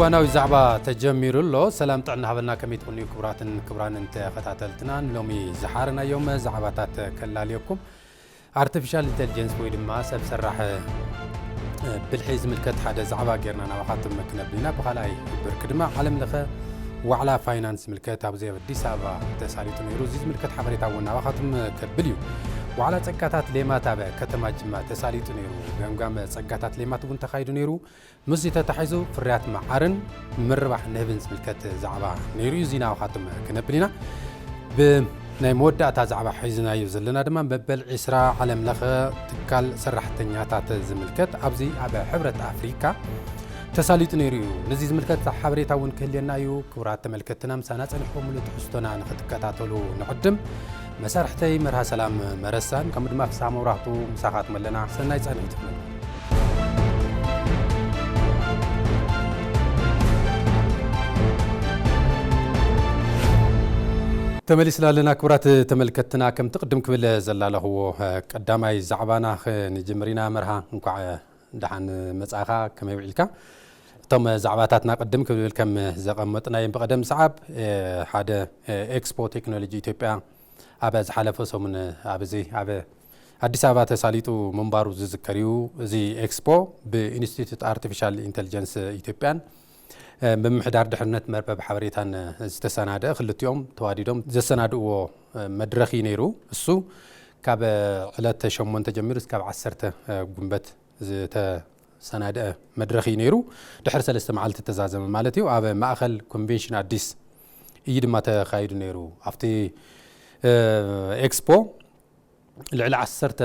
እዋናዊ ዛዕባ ተጀሚሩ ኣሎ። ሰላም ጥዕና ሃበልና፣ ከመይ ትኾኑ ክቡራትን ክቡራንን ተኸታተልትና? ሎሚ ዝሓረናዮም ዛዕባታት ከላልየኩም። ኣርቲፊሻል ኢንተሊጀንስ ወይ ድማ ሰብ ሰራሕ ብልሒ ዝምልከት ሓደ ዛዕባ ጌርና ናባኻትም ክነብል ኢና። ብኻልኣይ ብርኪ ድማ ዓለም ለኸ ዋዕላ ፋይናንስ ዝምልከት ኣብዚ ኣብ ኣዲስ ኣበባ ተሳሊጡ ነይሩ። እዚ ዝምልከት ሓበሬታ እውን ናባኻትም ከብል እዩ። ዋዕላ ጸጋታት ሌማት ኣብ ከተማ ጅማ ተሳሊጡ ነይሩ። ገምጋም ጸጋታት ሌማት እውን ተኻይዱ ነይሩ። ምስዚ ተታሒዙ ፍርያት መዓርን ምርባሕ ንህብን ዝምልከት ዛዕባ ነይሩ እዩ። እዚ ናባኻትም ክነብል ኢና። ብናይ መወዳእታ ዛዕባ ሒዝናዮ ዘለና ድማ መበል ዒስራ ዓለም ለኸ ትካል ሰራሕተኛታት ዝምልከት ኣብዚ ኣብ ሕብረት ኣፍሪካ ተሳሊጡ ነይሩ እዩ። ነዚ ዝምልከት ሓበሬታ እውን ክህልየና እዩ። ክቡራት ተመልከትና ምሳና ጸኒሕኩም ሙሉእ ትሕዝቶና ንክትከታተሉ ንዕድም። መሳርሕተይ መርሃ ሰላም መረሳን ከምኡ ድማ ፍስሃ መብራህቱ ምሳኻትኩም ኣለና። ሰናይ ጻንሒት ይኹን። ተመሊስና ኣለና ክቡራት ተመልከትና። ከምቲ ቅድም ክብል ዘላለኽዎ ቀዳማይ ዛዕባና ክንጅምር ኢና። መርሃ እንኳዕ ደሓን መጻኻ፣ ከመይ ውዒልካ? እቶም ዛዕባታትና ቅድም ክብል ከም ዘቐመጥናዮም ብቐደም ሰዓብ፣ እ፣ ሓደ፣ እ፣ ኤክስፖ ቴክኖሎጂ ኢትዮጵያ ኣብ ዝሓለፈ ሰሙን ኣብዚ ኣብ ኣዲስ ኣበባ ተሳሊጡ ምንባሩ ዝዝከር እዩ። እዚ ኤክስፖ ብኢንስቲትዩት ኣርቲፊሻል ኢንተሊጀንስ ኢትዮጵያን፣ እ፣ ምምሕዳር ድሕነት መርበብ ሓበሬታን ዝተሰናደአ፣ ክልቲኦም ተዋዲዶም ዘሰናድእዎ፣ እ፣ መድረኽ እዩ ነይሩ። እሱ ካብ ዕለት ሸሞንተ ጀሚሩ እስካብ ዓሰርተ፣ እ፣ ጉንበት ዝተሰናደአ መድረኽ እዩ ነይሩ። ድሕሪ ሰለስተ መዓልቲ ተዛዘመ ማለት እዩ። ኣብ ማእኸል ኮንቬንሽን ኣዲስ እዩ ድማ ተኻይዱ ነይሩ። ኣብቲ፣ እ፣ ኤክስፖ ልዕሊ ዓሰርተ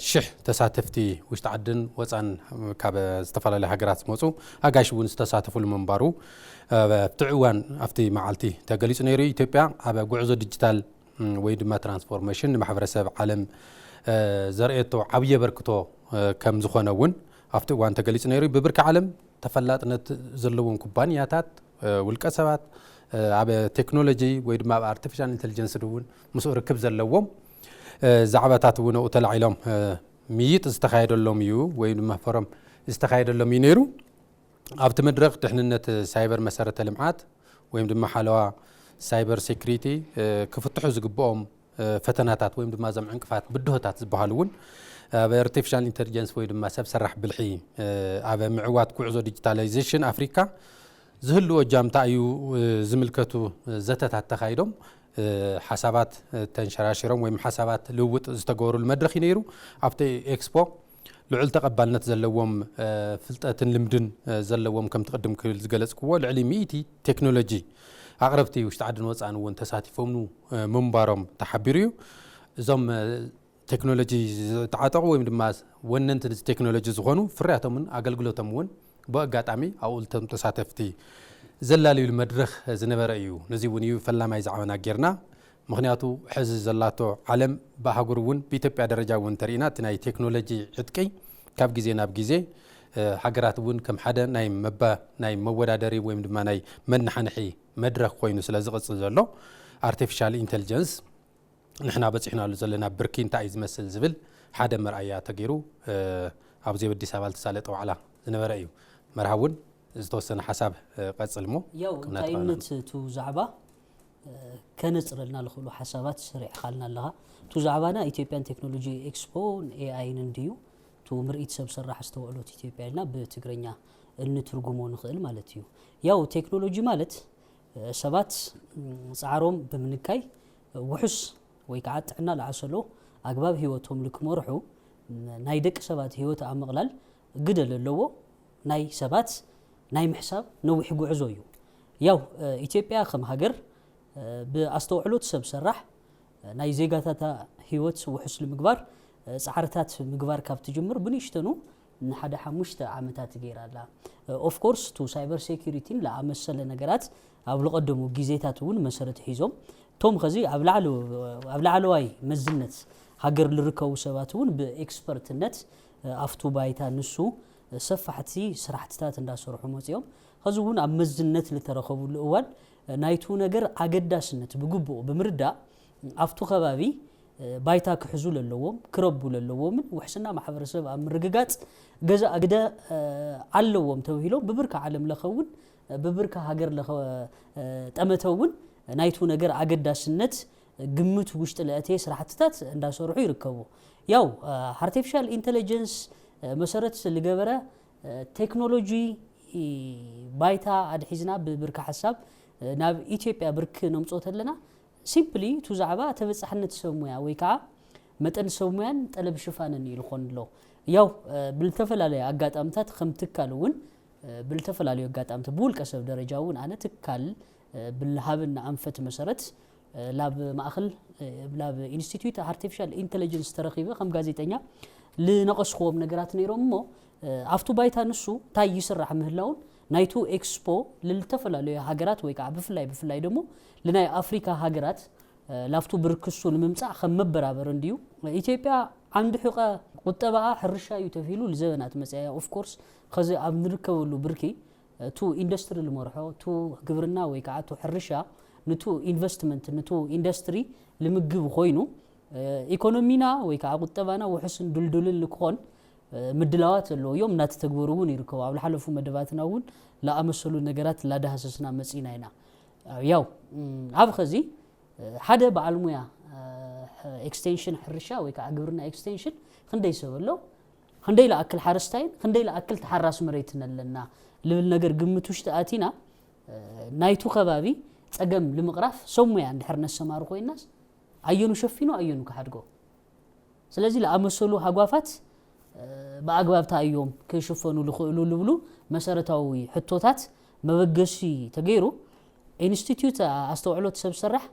ሺሕ ተሳተፍቲ ውሽጢ ዓድን ወፃን ካብ ዝተፈላለዩ ሃገራት ዝመፁ ኣጋይሽ እውን ዝተሳተፉሉ ምንባሩ፣ እ፣ ኣብቲ ዕዋን ኣብቲ መዓልቲ ተገሊፁ ነይሩ። ኢትዮጵያ ኣብ ጉዕዞ ዲጂታል፣ ም፣ ወይ ድማ ትራንስፎርሜሽን ንማሕበረሰብ ዓለም፣ እ፣ ዘርእየቶ ዓብዪ ኣበርክቶ፣ እ፣ ከም ዝኾነ እውን ኣብቲ እዋን ተገሊፁ ነይሩ። ብብርኪ ዓለም ተፈላጥነት ዘለዎም ኩባንያታት፣ እ፣ ውልቀ ሰባት፣ እ፣ ኣብ ቴክኖሎጂ ወይ ድማ ኣብ ኣርቲፊሻል ኢንተሊጀንስ እውን ምስኡ ርክብ ዘለዎም፣ እ፣ ዛዕባታት እውን ኣብኡ ተላዒሎም፣ እ፣ ምይይጥ ዝተኻየደሎም እዩ ወይ ድማ ፎረም ዝተኻየደሎም እዩ ነይሩ። ኣብቲ መድረኽ ድሕንነት ሳይበር መሰረተ ልምዓት ወይም ድማ ሓለዋ ሳይበር ሴኩሪቲ፣ እ፣ ክፍትሑ ዝግብኦም፣ እ፣ ፈተናታት ወይም ድማ እዞም ዕንቅፋት ብድሆታት ዝበሃሉ እውን ኣብ ኣርቲፊሻል ኢንተሊጀንስ ወይ ድማ ሰብ ሰራሕ ብልሒ፣ እ፣ ኣብ ምዕዋት ጉዕዞ ዲጂታላይዜሽን ኣፍሪካ ዝህልዎ እጃምታ እዩ፣ እ፣ ዝምልከቱ፣ እ፣ ዘተታት ተኻይዶም። እ፣ ሓሳባት፣ እ፣ ተንሸራሽሮም ወይም ሓሳባት ልውውጥ ዝተገበሩሉ መድረኽ እዩ ነይሩ። ኣብቲ ኤክስፖ ልዑል ተቐባልነት ዘለዎም፣ እ፣ ፍልጠትን ልምድን፣ እ፣ ዘለዎም ከምቲ ቅድም ክብል ዝገለጽክዎ ልዕሊ ሚእቲ ቴክኖሎጂ ኣቕረብቲ ውሽጢ ዓድን ወጻእን እውን ተሳቲፎምሉ፣ እ፣ ምንባሮም ተሓቢሩ እዩ። እዞም፣ እ፣ ቴክኖሎጂ ዝተዓጠቑ ወይም ድማ ወነንቲ ነዚ ቴክኖሎጂ ዝኾኑ ፍርያቶምን ኣገልግሎቶም እውን ብኣጋጣሚ ኣብኡ እቶም ተሳተፍቲ ዘላልዩሉ መድረኽ ዝነበረ እዩ። ነዚ እውን እዩ ፈላማይ ዛዕባና ጌርና። ምኽንያቱ ሕዚ ዘላቶ ዓለም ብኣህጉር እውን ብኢትዮጵያ ደረጃ እውን ተሪእና እቲ ናይ ቴክኖሎጂ ዕጥቂ ካብ ግዜ ናብ ግዜ፣ እ፣ ሃገራት እውን ከም ሓደ ናይ መባ-፣ ናይ መወዳደሪ ወይም ድማ ናይ መነሓንሒ መድረኽ ኮይኑ ስለ ዝቕጽል ዘሎ ኣርቲፊሻል ኢንተሊጀንስ ንሕና በጺሕናሉ ዘለና ብርኪ እንታይ እዩ ዝመስል ዝብል ሓደ መርኣያ ተገይሩ፣ እ፣ ኣብዚ ኣብ ኣዲስ ኣበባ ዝተሳለጠ ዋዕላ ዝነበረ እዩ። መርሃ እውን ዝተወሰነ ሓሳብ፣ እ፣ ቀጽል እሞ ያው ከም ናትኻ እንታይነት ናንሱ። እቲ ዛዕባ፣ እ፣ ከነጽረልና ንኽእሉ ሓሳባት ሰሪዕኻልና ኣለኻ። እቲ ዛዕባና ኢትዮጵያን ቴክኖሎጂ ኤክስፖን ኤ ኣይን እንድዩ። እቲ ምርኢት ሰብ ሰራሕ ኣስተውዕሎት ኢትዮጵያ ኢልና ብትግርኛ እንትርጉሞ ንኽእል ማለት እዩ። ያው ቴክኖሎጂ ማለት፣ እ፣ ሰባት፣ ም፣ ጻዕሮም ብምንካይ፣ እ፣ ውሑስ ወይ ከዓ ጥዕና ዝዓሰሎ ኣግባብ ህይወቶም ንክመርሑ፣ ን-፣ ናይ ደቂ ሰባት ህይወት ኣብ ምቕላል ግደ ዘለዎ ናይ ሰባት ናይ ምሕሳብ ነዊሕ ጉዕዞ እዩ። ያው፣ እ፣ ኢትዮጵያ ከም ሃገር፣ እ፣ ብኣስተውዕሎት ሰብ ሰራሕ፣ እ፣ ናይ ዜጋታታ ህይወት ውሑስ ንምግባር፣ እ፣ ጻዕርታት ምግባር ካብ ትጅምር ብንእሽተኑ ንሓደ ሓሙሽተ ዓመታት ገይራ ኣላ። እ፣ ኦፍ ኮርስ፣ እቱ ሳይበር ሴኩሪቲን ለኣመሰለ ነገራት ኣብ ለቐደሙ ግዜታት እውን መሰረት ሒዞም፣ እቶም ኸዚ ኣብ ላዕሎ-፣ ኣብ ላዕለዋይ መዝነት ሃገር ልርከቡ ሰባት እውን ብኤክስፐርትነት፣ እ፣ ኣብቱ ባይታ ንሱ፣ እ፣ ሰፋሕቲ ስራሕትታት እንዳሰርሑ መጺኦም። ኸዚ እውን ኣብ መዝነት ልተረኸቡሉ እዋን፣ እ፣ ናይቱ ነገር ኣገዳስነት ብግቡእ ብምርዳእ፣ ኣብቱ ከባቢ ባይታ ክሕዙ ለለዎም፣ ክረቡ ለለዎምን ውሕስና ማሕበረሰብ ኣብ ምርግጋፅ ገዛ ግደ ኣለዎም ተባሂሎም ብብርካ ዓለም ለኸ እውን ብብርካ ሃገር ለኸ ጠመተ እውን ናይቱ ነገር ኣገዳስነት ግምት ውሽጢ ለእተየ ስራሕትታት እንዳሰርሑ ይርከቡ። ያው ኣርቲፊሻል ኢንተለጀንስ መሰረት ዝገበረ ቴክኖሎጂ ባይታ ኣድሒዝና ብብርካ ሓሳብ ናብ ኢትዮጵያ ብርክ ነምፅኦ ተለና ሲምፕሊ ቱ ዛዕባ ተበፃሕነት ሰብ ሙያ ወይ ከዓ መጠን ሰብ ሙያን ጠለብ ሽፋንን እዩ ዝኾን ኣሎ። ያው ብልተፈላለየ ኣጋጣምታት ከም ትካል እውን ብልተፈላለዩ ኣጋጣምቲ ብውልቀ ሰብ ደረጃ እውን ኣነ ትካል ብልሃብን ኣንፈት መሰረት ላብ ማእኸል ላብ ኢንስቲትዩት ኣርቲፊሻል ኢንተለጀንስ ተረኺበ ከም ጋዜጠኛ ልነቐስክዎም ነገራት ነይሮም እሞ ኣብቱ ባይታ ንሱ እንታይ ይስራሕ ምህላውን ናይቱ ኤክስፖ ልልተፈላለዩ ሃገራት ወይ ከዓ ብፍላይ ብፍላይ ደሞ ልናይ ኣፍሪካ ሃገራት ላፍቱ ብርክሱ ንምምፃእ ከም መበራበር እንድዩ። ኢትዮጵያ ዓንዲ ሕቀ ቁጠባኣ ሕርሻ እዩ ተፊሉ ልዘበናት መፅያ ኦፍኮርስ ኸዚ ኣብ ንርከበሉ ብርኪ ቱ ኢንዱስትሪ ልመርሖ ቱ ግብርና ወይ ከዓ ቱ ሕርሻ ንቱ ኢንቨስትመንት ንቱ ኢንዱስትሪ ልምግብ ኮይኑ ኢኮኖሚና ወይ ከዓ ቁጠባና ውሕስን ድልዱልን ልክኾን ምድላዋት ዘለዉ እዮም እናተተግበሩ እውን ይርከቡ። ኣብ ዝሓለፉ መደባትና እውን ለኣመሰሉ ነገራት ላዳሃሰስና መፂና ኢና። ያው ኣብ ኸዚ ሓደ በዓል ሙያ ኤክስቴንሽን ሕርሻ ወይ ከዓ ግብርና ኤክስቴንሽን ክንደይ ሰብ ኣሎ፣ ክንደይ ለኣክል ሓረስታይን ክንደይ ለኣክል ተሓራስ መሬትን ኣለና ልብል ነገር ግምት ውሽጢ ኣቲና ናይቱ ከባቢ ፀገም ልምቕራፍ ሰብ ሙያ እንድሕር ነሰማሩ ኮይናስ ኣየኑ ሸፊኑ ኣየኑ ክሓድጎ ስለዚ ለኣመሰሉ ሃጓፋት ብኣግባብታ እዮም ክሽፈኑ ዝኽእሉ ዝብሉ መሰረታዊ ሕቶታት መበገሲ ተገይሩ ኢንስቲትዩት ኣስተውዕሎት ሰብ ሰራሕ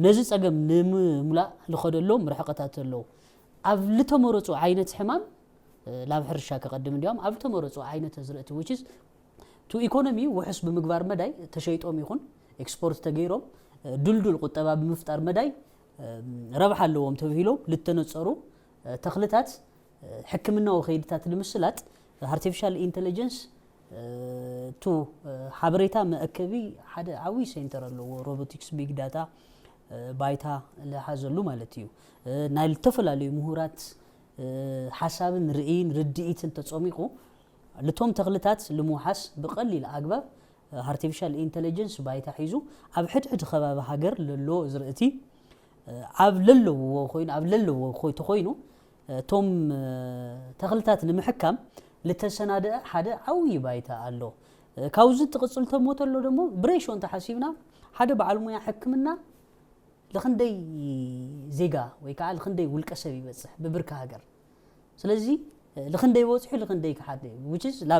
ነዚ ፀገም ንምምላእ ልኸደሎም ርሕቐታት ኣለዉ። ኣብ ልተመረፁ ዓይነት ሕማም ላብ ሕርሻ ከቐድም እንዲያውም ኣብ ልተመረፁ ዓይነት ኣዝርእቲ ውችዝ ቱ ኢኮኖሚ ውሕስ ብምግባር መዳይ ተሸይጦም ይኹን ኤክስፖርት ተገይሮም ድልዱል ቁጠባ ብምፍጣር መዳይ ረብሓ ኣለዎም ተብሂሎም ልተነፀሩ ተኽልታት ሕክምናዊ ከይድታት ንምስላጥ ኣርቲፊሻል ኢንተለጀንስ ቱ ሓበሬታ መእከቢ ሓደ ዓብዪ ሴንተር ኣለዎ። ሮቦቲክስ ቢግ ዳታ ባይታ ልሓዘሉ ማለት እዩ። ናይ ዝተፈላለዩ ምሁራት ሓሳብን ርእይን ርድኢትን ተፀሚቑ ልቶም ተኽልታት ልምውሓስ ብቐሊል ኣግባብ ኣርቲፊሻል ኢንተለጀንስ ባይታ ሒዙ ኣብ ሕድሕድ ከባቢ ሃገር ለሎ ዝርእቲ ኣብ ለለውዎ ኮይኑ ኣብ ለለዎ ተኮይኑ እቶም ተኽልታት ንምሕካም ልተሰናደአ ሓደ ዓብዪ ባይታ ኣሎ። ካብዚ ትቕፅል ተሞ ተሎ ደሞ ብሬሾ እንተሓሲብና ሓደ በዓል ሙያ ሕክምና ልኽንደይ ዜጋ ወይ ከዓ ልኽንደይ ውልቀ ሰብ ይበፅሕ ብብርኪ ሃገር ስለዚ ልኽንደይ በፂሑ ልኽንደይ ክሓደ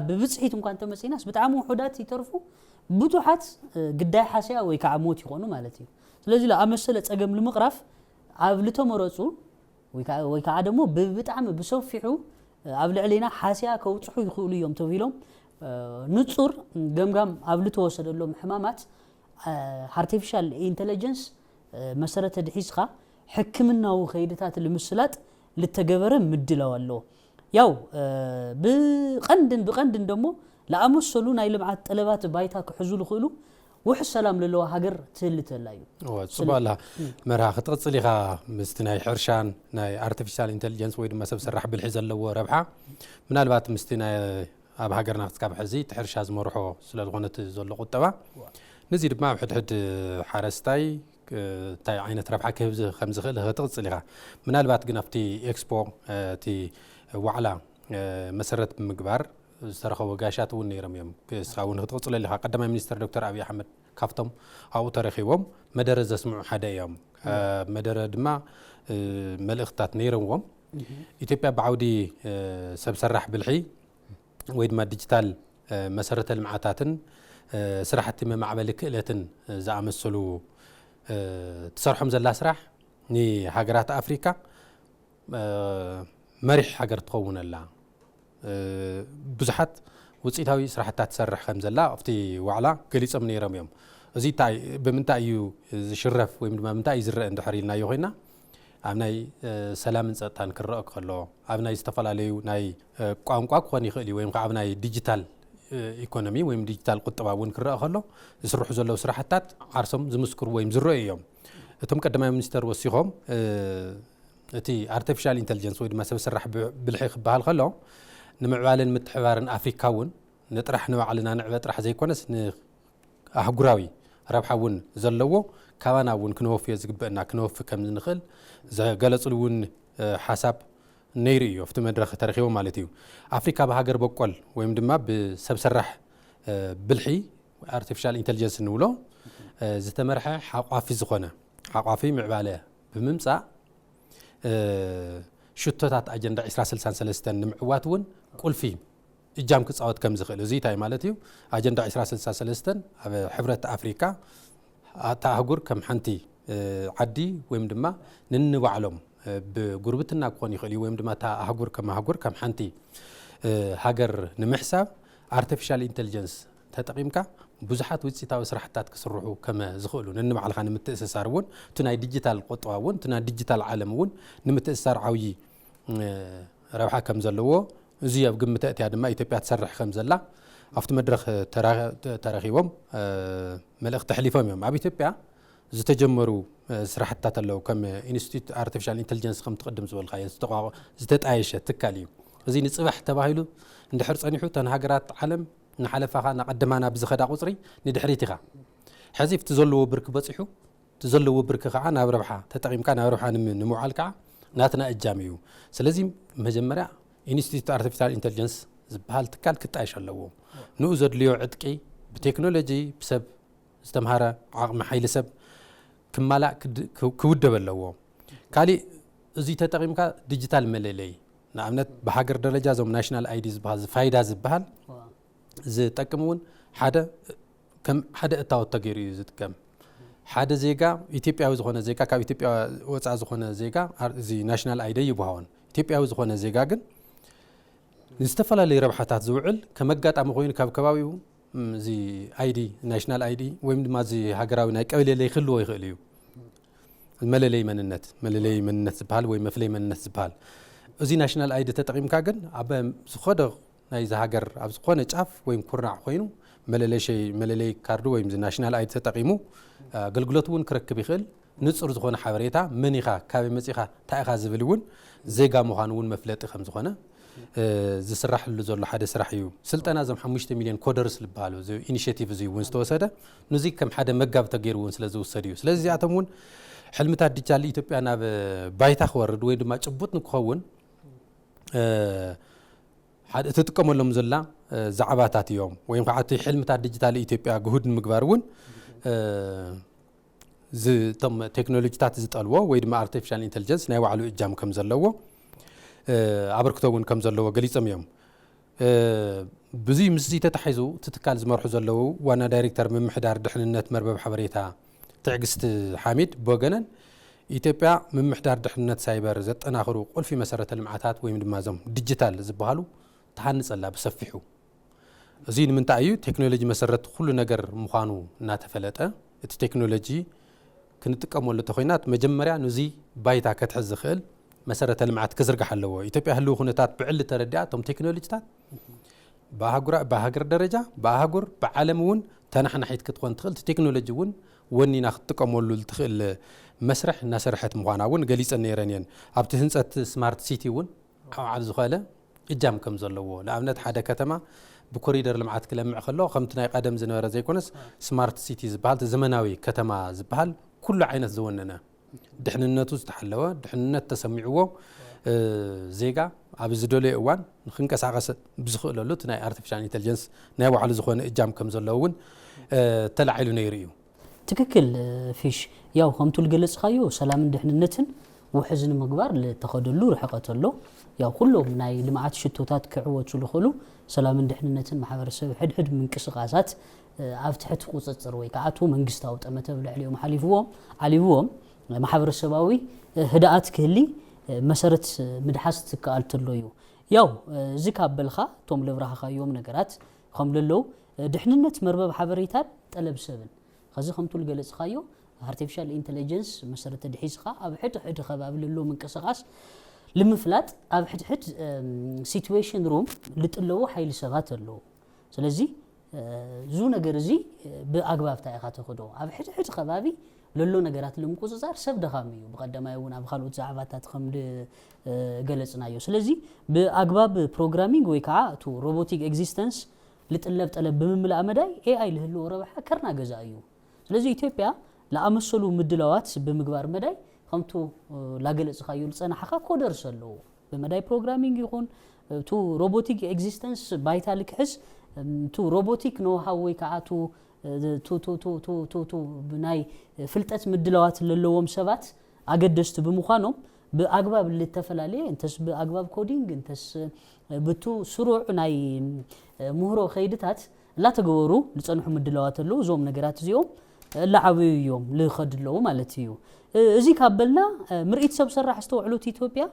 ብብፅሒት እንኳ እንተመፂናስ ብጣዕሚ ውሑዳት ይተርፉ ብዙሓት ግዳይ ሓስያ ወይ ከዓ ሞት ይኾኑ ማለት እዩ። ስለዚ ለኣመሰለ ፀገም ንምቕራፍ ኣብ ልተመረፁ ወይ ከዓ ደሞ ብጣዕሚ ብሰፊሑ ኣብ ልዕሊና ሓስያ ከውፅሑ ይኽእሉ እዮም ተብሂሎም ንፁር ገምጋም ኣብ ልተወሰደሎም ሕማማት ኣርቲፊሻል ኢንተለጀንስ መሰረት ኣድሒዝኻ ሕክምናዊ ከይድታት ልምስላጥ ልተገበረ ምድላው ኣሎ። ያው ብቐንድን ብቐንድን ደሞ ለኣመሰሉ ናይ ልምዓት ጠለባት ባይታ ክሕዙ ልኽእሉ ውሕስ ሰላም ለለዋ ሃገር ትህሊ ተላ እዩ። እወ፣ ጽቡቕ ኣላ። መርሃ ክትቕጽል ኢኻ ምስቲ ናይ ሕርሻን ናይ ኣርቲፊሻል ኢንተሊጀንስ ወይ ድማ ሰብ ሰራሕ ብልሒ ዘለዎ ረብሓ። ምናልባት ምስቲ ናይ ኣብ ሃገርና ክስካብ ሕዚ እቲ ሕርሻ ዝመርሖ ስለ ዝኾነ እቲ ዘሎ ቁጠባ፣ ነዚ ድማ ኣብ ሕድሕድ ሓረስታይ እንታይ ዓይነት ረብሓ ክህብ ከም ዝኽእል ክትቕጽል ኢኻ። ምናልባት ግን ኣብቲ ኤክስፖ እቲ ዋዕላ መሰረት ብምግባር ዝተረኸቡ ጋሻት እውን ነይሮም እዮም። እስኻ እውን ክትቕጽለሉ ኢኻ። ቀዳማይ ሚኒስትር ዶክተር ኣብይ ኣሕመድ ካብቶም ኣብኡ ተረኺቦም መደረ ዘስምዑ ሓደ እዮም። መደረ ድማ መልእኽትታት ነይረዎም። ኢትዮጵያ ብዓውዲ ሰብ ሰራሕ ብልሒ ወይ ድማ ዲጂታል መሰረተ ልምዓታትን ስራሕቲ መማዕበሊ ክእለትን ዝኣመሰሉ ትሰርሖም ዘላ ስራሕ ንሃገራት ኣፍሪካ መሪሕ ሃገር ትኸውን ኣላ። ብዙሓት ውፅኢታዊ ስራሕታት ትሰርሕ ከም ዘላ ኣብቲ ዋዕላ ገሊፆም ነይሮም እዮም። እዚ እንታይ ብምንታይ እዩ ዝሽረፍ ወይ ድማ ምንታይ እዩ ዝረአ እንድሕር ኢልናዮ ኮይና ኣብ ናይ ሰላምን ፀጥታን ክረአ ከሎ ኣብ ናይ ዝተፈላለዩ ናይ ቋንቋ ክኾን ይኽእል እዩ ወይም ከዓ ኣብ ናይ ዲጂታል ኢኮኖሚ ወይም ዲጂታል ቁጠባ እውን ክረአ ከሎ ዝስርሑ ዘለዉ ስራሕታት ዓርሶም ዝምስክሩ ወይም ዝረአዩ እዮም። እቶም ቀዳማይ ሚኒስተር ወሲኾም እቲ ኣርቲፊሻል ኢንተልጀንስ ወይ ድማ ሰብ ሰራሕ ብልሒ ክበሃል ከሎ ንምዕባለን ምትሕባርን ኣፍሪካ እውን ንጥራሕ ንባዕልና ንዕበ ጥራሕ ዘይኮነስ ንኣህጉራዊ ረብሓ እውን ዘለዎ ካባና እውን ክነወፍዮ ዝግበእና ክነወፊ ከም ንኽእል ዝገለፅሉ እውን ሓሳብ ነይሩ እዩ ኣብቲ መድረኽ ተረኺቦም ማለት እዩ። ኣፍሪካ ብሃገር በቆል ወይም ድማ ብሰብ ሰራሕ ብልሒ ኣርቲፊሻል ኢንተልጀንስ ንብሎ ዝተመርሐ ሓቋፊ ዝኾነ ሓቋፊ ምዕባለ ብምምፃእ ሽቶታት ኣጀንዳ ዕስራ ስልሳን ሰለስተን ንምዕዋት እውን ቁልፊ እጃም ክፃወት ከም ዝኽእል እዚ እንታይ ማለት እዩ? ኣጀንዳ ዕስራ ስልሳ ሰለስተን ኣብ ሕብረት ኣፍሪካ እታ ኣህጉር ከም ሓንቲ ዓዲ ወይም ድማ ንንባዕሎም ብጉርብትና ክኾን ይኽእል እዩ ወይም ድማ እታ ኣህጉር ከም ኣህጉር ከም ሓንቲ ሃገር ንምሕሳብ ኣርቲፊሻል ኢንተልጀንስ ተጠቒምካ ብዙሓት ውፅኢታዊ ስራሕታት ክስርሑ ከመ ዝኽእሉ ነንባዕልኻ ንምትእስሳር እውን እቲ ናይ ዲጂታል ቆጠባ እውን እቲ ናይ ዲጂታል ዓለም እውን ንምትእስሳር ዓብዪ ረብሓ ከም ዘለዎ እዚ ኣብ ግምት ኣእትያ ድማ ኢትዮጵያ ትሰርሕ ከም ዘላ ኣብቲ መድረኽ ተረኺቦም መልእኽቲ ኣሕሊፎም እዮም። ኣብ ኢትዮጵያ ዝተጀመሩ ስራሕትታት ኣለዉ። ከም ኢንስቲትዩት ኣርቲፊሻል ኢንተልጀንስ ከም ትቕድም ዝበልካዮ ዝተጣየሸ ትካል እዩ። እዚ ንፅባሕ ተባሂሉ እንድሕር ፀኒሑ እተን ሃገራት ዓለም ንሓለፋኻ እናቐደማና ብዝኸዳ ቁፅሪ ንድሕሪት ኢኻ። ሕዚ እቲ ዘለዎ ብርኪ በፂሑ እቲ ዘለዎ ብርኪ ከዓ ናብ ረብሓ ተጠቒምካ ናብ ረብሓ ንምውዓል ከዓ ናትና እጃም እዩ። ስለዚ መጀመርያ ኢንስቲትዩት ኣርቲፊሻል ኢንተልጀንስ ዝበሃል ትካል ክጣየሽ ኣለዎ። ንኡ ዘድልዮ ዕጥቂ ብቴክኖሎጂ ብሰብ ዝተምሃረ ዓቕሚ ሓይሊ ሰብ ክማላእ ክውደብ ኣለዎ። ካሊእ እዚ ተጠቒምካ ዲጂታል መለለይ ንኣብነት ብሃገር ደረጃ እዞም ናሽናል ኣይዲ ዝበሃል ፋይዳ ዝበሃል ዝጠቅም እውን ሓደ ከም ሓደ እታወት ተገይሩ እዩ ዝጥቀም። ሓደ ዜጋ ኢትዮጵያዊ ዝኾነ ዜጋ ካብ ኢትዮጵያ ወፃኢ ዝኾነ ዜጋ እዚ ናሽናል ኣይዲ ይብሃወን። ኢትዮጵያዊ ዝኾነ ዜጋ ግን ንዝተፈላለዩ ረብሓታት ዝውዕል ከም ኣጋጣሚ ኮይኑ ካብ ከባቢኡ እዚ ኣይዲ ናሽናል ኣይዲ ወይም ድማ እዚ ሃገራዊ ናይ ቀበሌ ለይ ክህልዎ ይኽእል እዩ። መለለይ መንነት መለለይ መንነት ዝበሃል ወይ መፍለይ መንነት ዝበሃል እዚ ናሽናል ኣይዲ ተጠቒምካ ግን ኣብ ዝኾነ ናይዚ ሃገር ኣብ ዝኾነ ጫፍ ወይም ኩርናዕ ኮይኑ መለለሸይ መለለይ ካርዱ ወይም ናሽናል ኣይዲ ተጠቒሙ ኣገልግሎት እውን ክረክብ ይኽእል። ንፁር ዝኾነ ሓበሬታ መን ኢኻ ካበይ መፂኻ እንታይ ኢኻ ዝብል እውን ዜጋ ምዃኑ እውን መፍለጢ ከም ዝኾነ ዝስራሕሉ ዘሎ ሓደ ስራሕ እዩ። ስልጠና እዞም ሓሙሽተ ሚልዮን ኮደርስ ዝበሃሉ ኢኒሽቲቭ እዚ እውን ዝተወሰደ ንዚ ከም ሓደ መጋብ ተገይሩ እውን ስለ ዝውሰድ እዩ። ስለዚ እዚኣቶም እውን ሕልምታት ዲጂታል ኢትዮጵያ ናብ ባይታ ክወርድ ወይ ድማ ጭቡጥ ንክኸውን ሓደ እትጥቀመሎም ዘላ ዛዕባታት እዮም። ወይም ከዓ እቲ ሕልምታት ዲጂታል ኢትዮጵያ ግሁድ ንምግባር እውን እቶም ቴክኖሎጂታት ዝጠልዎ ወይ ድማ ኣርቲፊሻል ኢንተልጀንስ ናይ ባዕሉ እጃም ከም ዘለዎ ኣበርክቶ እውን ከም ዘለዎ ገሊፆም እዮም። ብዙይ ምስዚ ተታሒዙ እቲ ትካል ዝመርሑ ዘለዉ ዋና ዳይሬክተር ምምሕዳር ድሕንነት መርበብ ሓበሬታ ትዕግስቲ ሓሚድ ብወገነን ኢትዮጵያ ምምሕዳር ድሕንነት ሳይበር ዘጠናኽሩ ቁልፊ መሰረተ ልምዓታት ወይም ድማ እዞም ዲጂታል ዝበሃሉ ትሃንፀላ ብሰፊሑ። እዚ ንምንታይ እዩ ቴክኖሎጂ መሰረት ኩሉ ነገር ምዃኑ እናተፈለጠ እቲ ቴክኖሎጂ ክንጥቀመሉ እንተኮይና መጀመርያ ንዚ ባይታ ከትሕዝ ዝኽእል መሰረተ ልምዓት ክዝርጋሕ ኣለዎ። ኢትዮጵያ ህልው ኩነታት ብዕሊ ተረዲኣ እቶም ቴክኖሎጂታት ብሃገር ደረጃ ብኣህጉር ብዓለም እውን ተናሕናሒት ክትኮን ትኽእል ቴክኖሎጂ እውን ወኒና ክትጥቀመሉ ትኽእል መስርሕ እናሰርሐት ምዃና እውን ገሊፀን ነይረን እየን። ኣብቲ ህንፀት ስማርት ሲቲ እውን ዓብዓል ዝኾነ እጃም ከም ዘለዎ ንኣብነት ሓደ ከተማ ብኮሪደር ልምዓት ክለምዕ ከሎ ከምቲ ናይ ቀደም ዝነበረ ዘይኮነስ ስማርት ሲቲ ዝበሃል ዘመናዊ ከተማ ዝበሃል ኩሉ ዓይነት ዝወነነ ድሕንነቱ ዝተሓለወ ድሕንነት ተሰሚዕዎ ዜጋ ኣብ ዝደለዮ እዋን ንክንቀሳቀስ ብዝኽእለሉ እቲ ናይ ኣርቲፊሻል ኢንተልጀንስ ናይ ባዕሉ ዝኾነ እጃም ከም ዘለዎ እውን ተላዒሉ ነይሩ እዩ። ትክክል ፊሽ፣ ያው ከምቱ ዝገለፅካዮ ሰላምን ድሕንነትን ውሕዝ ንምግባር ልተኸደሉ ርሕቀት ኣሎ። ያው ኩሎም ናይ ልምዓት ሽቶታት ክዕወቱ ዝኽእሉ ሰላምን ድሕንነትን ማሕበረሰብ ሕድሕድ ምንቅስቃሳት ኣብ ትሕቲ ቁፅፅር ወይ ከዓ እቱ መንግስታዊ ጠመተ ብልዕሊኦም ሓሊፍዎም ዓሊብዎም ማሕበረሰባዊ ህድኣት ክህሊ መሰረት ምድሓስ ትከኣል ተሎ እዩ። ያው እዚ ካብ በልካ እቶም ለብራህኻዮም ነገራት ከም ለለው ድሕንነት መርበብ ሓበሬታን ጠለብ ሰብን ኸዚ ከምቱ ዝገለፅኻዮ ኣርቲፊሻል ኢንተለጀንስ መሰረተ ድሒዝኻ ኣብ ሕድ ሕድ ከባቢ ለሎ ምንቅስቃስ ልምፍላጥ ኣብ ሕድሕድ ሲትዌሽን ሩም ልጥለዎ ሓይሊ ሰባት ኣለዎ። ስለዚ እዙ ነገር እዚ ብኣግባብታ ኢኻ ተኽዶ ኣብ ሕድሕድ ከባቢ ለሎ ነገራት ንምቁፅፃር ሰብ ደኻም እዩ። ብቐዳማይ እውን ኣብ ካልኦት ዛዕባታት ከም ገለፅናዮ። ስለዚ ብኣግባብ ፕሮግራሚንግ ወይ ከዓ እቲ ሮቦቲክ ኤግዚስተንስ ልጥለብ ጠለብ ብምምላእ መዳይ ኤኣይ ልህልዎ ረብሓ ከርና ገዛ እዩ። ስለዚ ኢትዮጵያ ለኣመሰሉ ምድላዋት ብምግባር መዳይ ከምቱ ላገለፅኻዮ ልፀናሕኻ ኮደርስ ኣለዎ። ብመዳይ ፕሮግራሚንግ ይኹን እቲ ሮቦቲክ ኤግዚስተንስ ባይታ ልክሕስ እቲ ሮቦቲክ ኖሃው ወይ ከዓ እቲ ናይ ፍልጠት ምድላዋት ለለዎም ሰባት ኣገደስቲ ብምዃኖም ብኣግባብ ልተፈላለየ እንተስ ብኣግባብ ኮዲንግ እንተስ ብቱ ስሩዕ ናይ ምህሮ ከይድታት እላተገበሩ ልፀንሑ ምድላዋት ኣለዉ። እዞም ነገራት እዚኦም እላዓበዩ እዮም ልኸዱ ኣለዉ ማለት እዩ። እዚ ካብ በልና ምርኢት ሰብ ሰራሕ ኣስተውዕሎት ኢትዮጵያ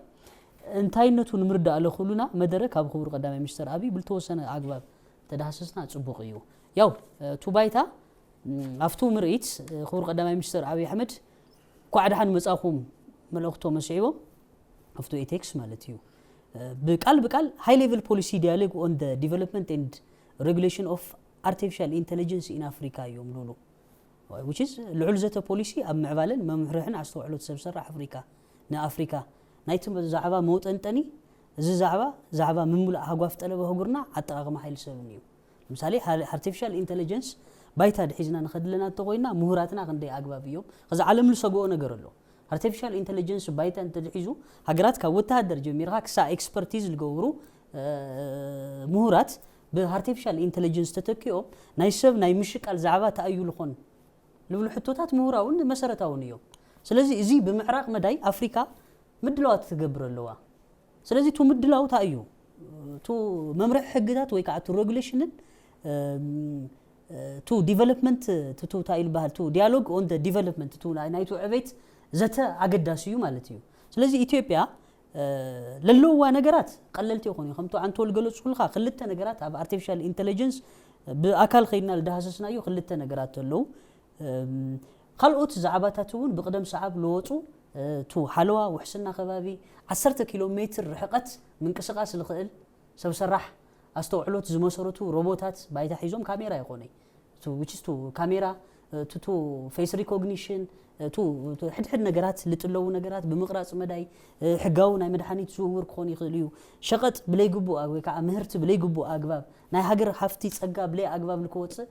እንታይነቱ ንምርዳእ ለኽሉና መደረ ካብ ክቡር ቀዳማይ ሚኒስትር ኣብይ ብልተወሰነ ኣግባብ ተዳህሰስና ጽቡቕ እዩ። ያው እቲ ባይታ ኣብቱ ምርኢት ክቡር ቀዳማይ ሚኒስትር ኣብይ ኣሕመድ ኳዕ ደሓን መጻኹም መልእኽቶ መስዒቦም ኣብቱ ኤቴክስ ማለት እዩ። ብቃል ብቃል high level policy dialogue on the development and regulation of artificial intelligence in Africa እዮም ዝብሉ። Which is ልዑል ዘተ ፖሊሲ ኣብ ምዕባለን መምርሕን ኣስተውዕሎት ሰብ ሰራሕ ኣፍሪካ ንኣፍሪካ ናይቲ ዛዕባ መውጠንጠኒ። እዚ ዛዕባ ዛዕባ ምምሉእ ሃጓፍ ጠለብ ኣህጉርና ኣጠቃቅማ ሓይሊ ሰብን እዩ። ለምሳሌ ኣርቲፊሻል ኢንቴሊጀንስ ባይታ ድሒዝና ንኸድለና እንተኮይና ምሁራትና ክንደይ ኣግባብ እዮም? ከዚ ዓለም ዝሰግኦ ነገር ኣሎ። ኣርቲፊሻል ኢንቴሊጀንስ ባይታ እንተድሒዙ ሃገራት ካብ ወተሃደር ጀሚርካ ክሳብ ኤክስፐርቲዝ ዝገብሩ ምሁራት ብኣርቲፊሻል ኢንቴሊጀንስ ተተኪኦም ናይ ሰብ ናይ ምሽቃል ዛዕባ ተኣዩ ልኾን ልብሉ ሕቶታት ምሁራውን መሰረታውን እዮም። ስለዚ እዚ ብምዕራቕ መዳይ ኣፍሪካ ምድላዋት ትገብር ኣለዋ። ስለዚ ቱ ምድላው እንታይ እዩ? ቱ መምርሒ ሕግታት ወይ ከዓ ቱ ሬጉሌሽንን ቱ ዲቨሎፕመንት ቱ እንታይ ይበሃል? ቱ ዲያሎግ ኦን ዲቨሎፕመንት ቱ ናይቱ ዕቤት ዘተ ኣገዳሲ እዩ ማለት እዩ። ስለዚ ኢትዮጵያ ለለውዋ ነገራት ቀለልቲ ይኾኑ። ከምቲ ኣንቶል ገለጽኩልካ ክልተ ነገራት ኣብ ኣርቲፊሻል ኢንቴሊጀንስ ብኣካል ከይድና ልዳሃሰስናዮ ክልተ ነገራት ኣለዉ። ካልኦት ዛዕባታት እውን ብቅደም ሰዓብ ልወፁ ቱ ሓለዋ ውሕስና ከባቢ ዓሰርተ ኪሎ ሜትር ርሕቀት ምንቅስቃስ ልኽእል ሰብ ሰራሕ ኣስተውዕሎት ዝመሰረቱ ሮቦታት ባይታ ሒዞም ካሜራ ይኾነይ ቱ ካሜራ ቱ ፌስ ሪኮግኒሽን ቱ ሕድሕድ ነገራት ልጥለዉ ነገራት ብምቕራፅ መዳይ ሕጋዊ ናይ መድሓኒት ዝውውር ክኾን ይኽእል እዩ። ሸቐጥ ብለይግቡእ ወይ ከዓ ምህርቲ ብለይግቡእ ኣግባብ ናይ ሃገር ሃፍቲ ፀጋ ብለይ ኣግባብ ልክወፅእ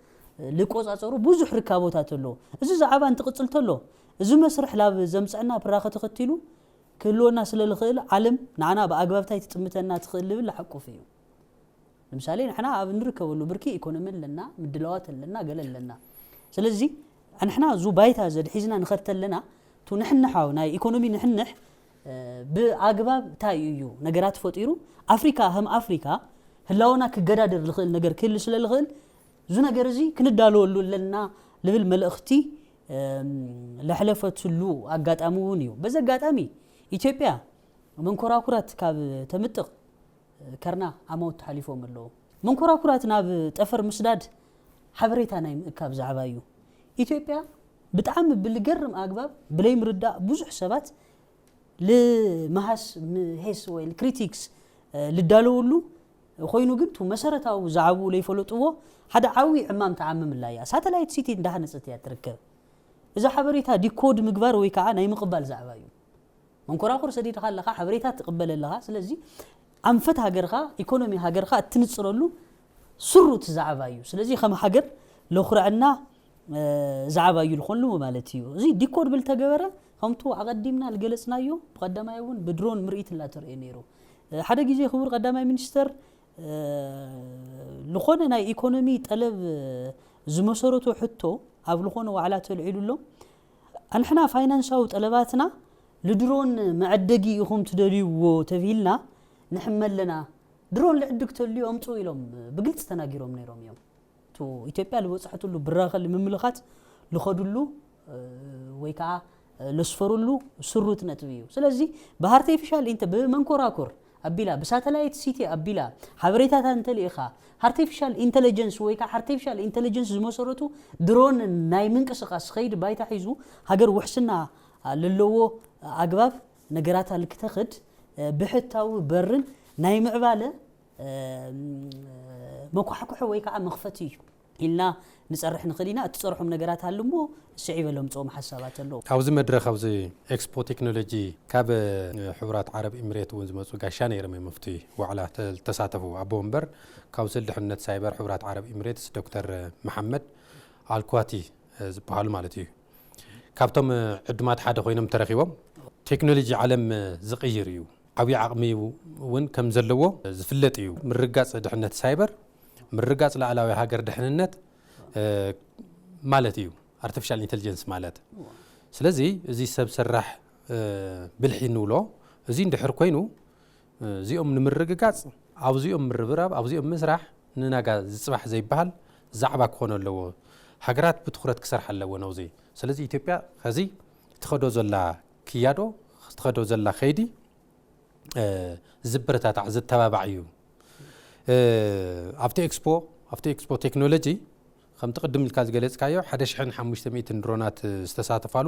ልቆፃፀሩ ብዙሕ ርካቦታት ኣሎ። እዚ ዛዕባ እንትቕፅል ተሎ እዚ መስርሕ ላብ ዘምፀና ፕራኸ ተኸቲሉ ክህልወና ስለ ልኽእል ዓለም ንዓና ብኣግባብታይ ትጥምተና ትኽእል ልብል ልሓቁፍ እዩ። ንምሳሌ ንሕና ኣብ እንርከበሉ ብርኪ ኢኮኖሚ ኣለና፣ ምድላዋት ኣለና፣ ገለ ኣለና። ስለዚ ንሕና እዙ ባይታ ዘድሒዝና ንኸድ ተለና ቱ ንሕንሓው ናይ ኢኮኖሚ ንሕንሕ ብኣግባብ እንታይ እዩ ነገራት ፈጢሩ ኣፍሪካ ከም ኣፍሪካ ህላውና ክገዳደር ዝኽእል ነገር ክህል ስለ ዝኽእል እዚ ነገር እዚ ክንዳለወሉ ኣለና ልብል መልእኽቲ ለሕለፈትሉ ኣጋጣሚ እውን እዩ። በዚ ኣጋጣሚ ኢትዮጵያ መንኮራኩራት ካብ ተምጥቕ ከርና ኣማውት ተሓሊፎም ኣለዉ። መንኮራኩራት ናብ ጠፈር ምስዳድ ሓበሬታ ናይ ምእካብ ዛዕባ እዩ። ኢትዮጵያ ብጣዕሚ ብልገርም ኣግባብ ብለይ ምርዳእ ብዙሕ ሰባት ልመሃስ ምሄስ ወይ ክሪቲክስ ልዳለወሉ ኮይኑ ግን ቱ መሰረታዊ ዛዕብኡ ለይፈለጥዎ ሓደ ዓብዪ ዕማም ተዓምምላ እያ። ሳተላይት ሲቲ እንዳሃነፀት እያ ትርከብ። እዛ ሓበሬታ ዲኮድ ምግባር ወይ ከዓ ናይ ምቕባል ዛዕባ እዩ። መንኮራኩር ሰዲድኻ ኣለኻ፣ ሓበሬታ ትቕበል ኣለኻ። ስለዚ ኣንፈት ሃገርካ ኢኮኖሚ ሃገርካ እትንፅረሉ ስሩት ዛዕባ እዩ። ስለዚ ከም ሃገር ለኩርዐና ዛዕባ እዩ ዝኾንሉ ማለት እዩ። እዚ ዲኮድ ብልተገበረ ከምቱ ኣቐዲምና ዝገለፅናዮ ብቐዳማይ እውን ብድሮን ምርኢት እናተረእየ ነይሩ። ሓደ ግዜ ክቡር ቀዳማይ ሚኒስተር ዝኾነ ናይ ኢኮኖሚ ጠለብ ዝመሰረቱ ሕቶ ኣብ ዝኾነ ዋዕላ ተልዒሉ ኣሎ። ኣንሕና ፋይናንሳዊ ጠለባትና ልድሮን መዐደጊ ኢኹም ትደልይዎ ተብሂልና ንሕመ ኣለና። ድሮን ልዕድግ ተልዩ ኣምፁ ኢሎም ብግልፂ ተናጊሮም ነይሮም እዮም። ቱ ኢትዮጵያ ልበፅሐትሉ ብራኸ ልምምልኻት ልኸዱሉ ወይ ከዓ ለስፈሩሉ ስሩት ነጥቢ እዩ። ስለዚ ብኣርቲፊሻል ኢንተ ብመንኮራኩር ኣቢላ ብሳተላይት ሲቲ ኣቢላ ሓበሬታታት እንተልኢኻ ኣርቲፊሻል ኢንተለጀንስ ወይ ከዓ ኣርቲፊሻል ኢንተለጀንስ ዝመሰረቱ ድሮን ናይ ምንቅስቃስ ኸይድ ባይታ ሒዙ ሃገር ውሕስና ለለዎ ኣግባብ ነገራታ ልክተኽድ ብሕታዊ በርን ናይ ምዕባለ መኳሕኩሒ ወይ ከዓ መኽፈቲ እዩ። ኢልና ንጸርሕ ንኽእል ኢና። እትጸርሖም ነገራት ኣሉ እሞ ስዒበ ለምጽኦም ሓሳባት ኣለዉ። ኣብዚ መድረኽ ኣብዚ ኤክስፖ ቴክኖሎጂ ካብ ሕቡራት ዓረብ ኢምሬት እውን ዝመፁ ጋሻ ነይሮም እዮም ኣብቲ ዋዕላ ተሳተፉ። ኣቦ ወንበር ካውንስል ድሕነት ሳይበር ሕቡራት ዓረብ ኢምሬትስ ዶክተር መሓመድ ኣልኳቲ ዝበሃሉ ማለት እዩ። ካብቶም ዕዱማት ሓደ ኮይኖም ተረኪቦም ቴክኖሎጂ ዓለም ዝቕይር እዩ፣ ዓብዪ ዓቕሚ እውን ከም ዘለዎ ዝፍለጥ እዩ። ምርጋፅ ድሕነት ሳይበር ምርጋፅ ላዕላዊ ሃገር ድሕንነት ማለት እዩ ኣርቲፊሻል ኢንቴሊጀንስ ማለት። ስለዚ እዚ ሰብ ሰራሕ ብልሒ ንብሎ እዚ እንድሕር ኮይኑ እዚኦም ንምርግጋፅ ኣብዚኦም ምርብራብ ኣብዚኦም ምስራሕ ንናጋ ዝፅባሕ ዘይበሃል ዛዕባ ክኾነ ኣለዎ። ሃገራት ብትኩረት ክሰርሓ ኣለዎ ነውዚ። ስለዚ ኢትዮጵያ ከዚ ትኸዶ ዘላ ክያዶ ትኸዶ ዘላ ከይዲ ዝበረታታዕ ዘተባባዕ እዩ። ኣብቲ ኤክስፖ ኣብቲ ኤክስፖ ቴክኖሎጂ ከምቲ ቅድም ኢልካ ዝገለፅካዮ ሓደ ሽሕን ሓሙሽተ ሚእትን ድሮናት ዝተሳተፋሉ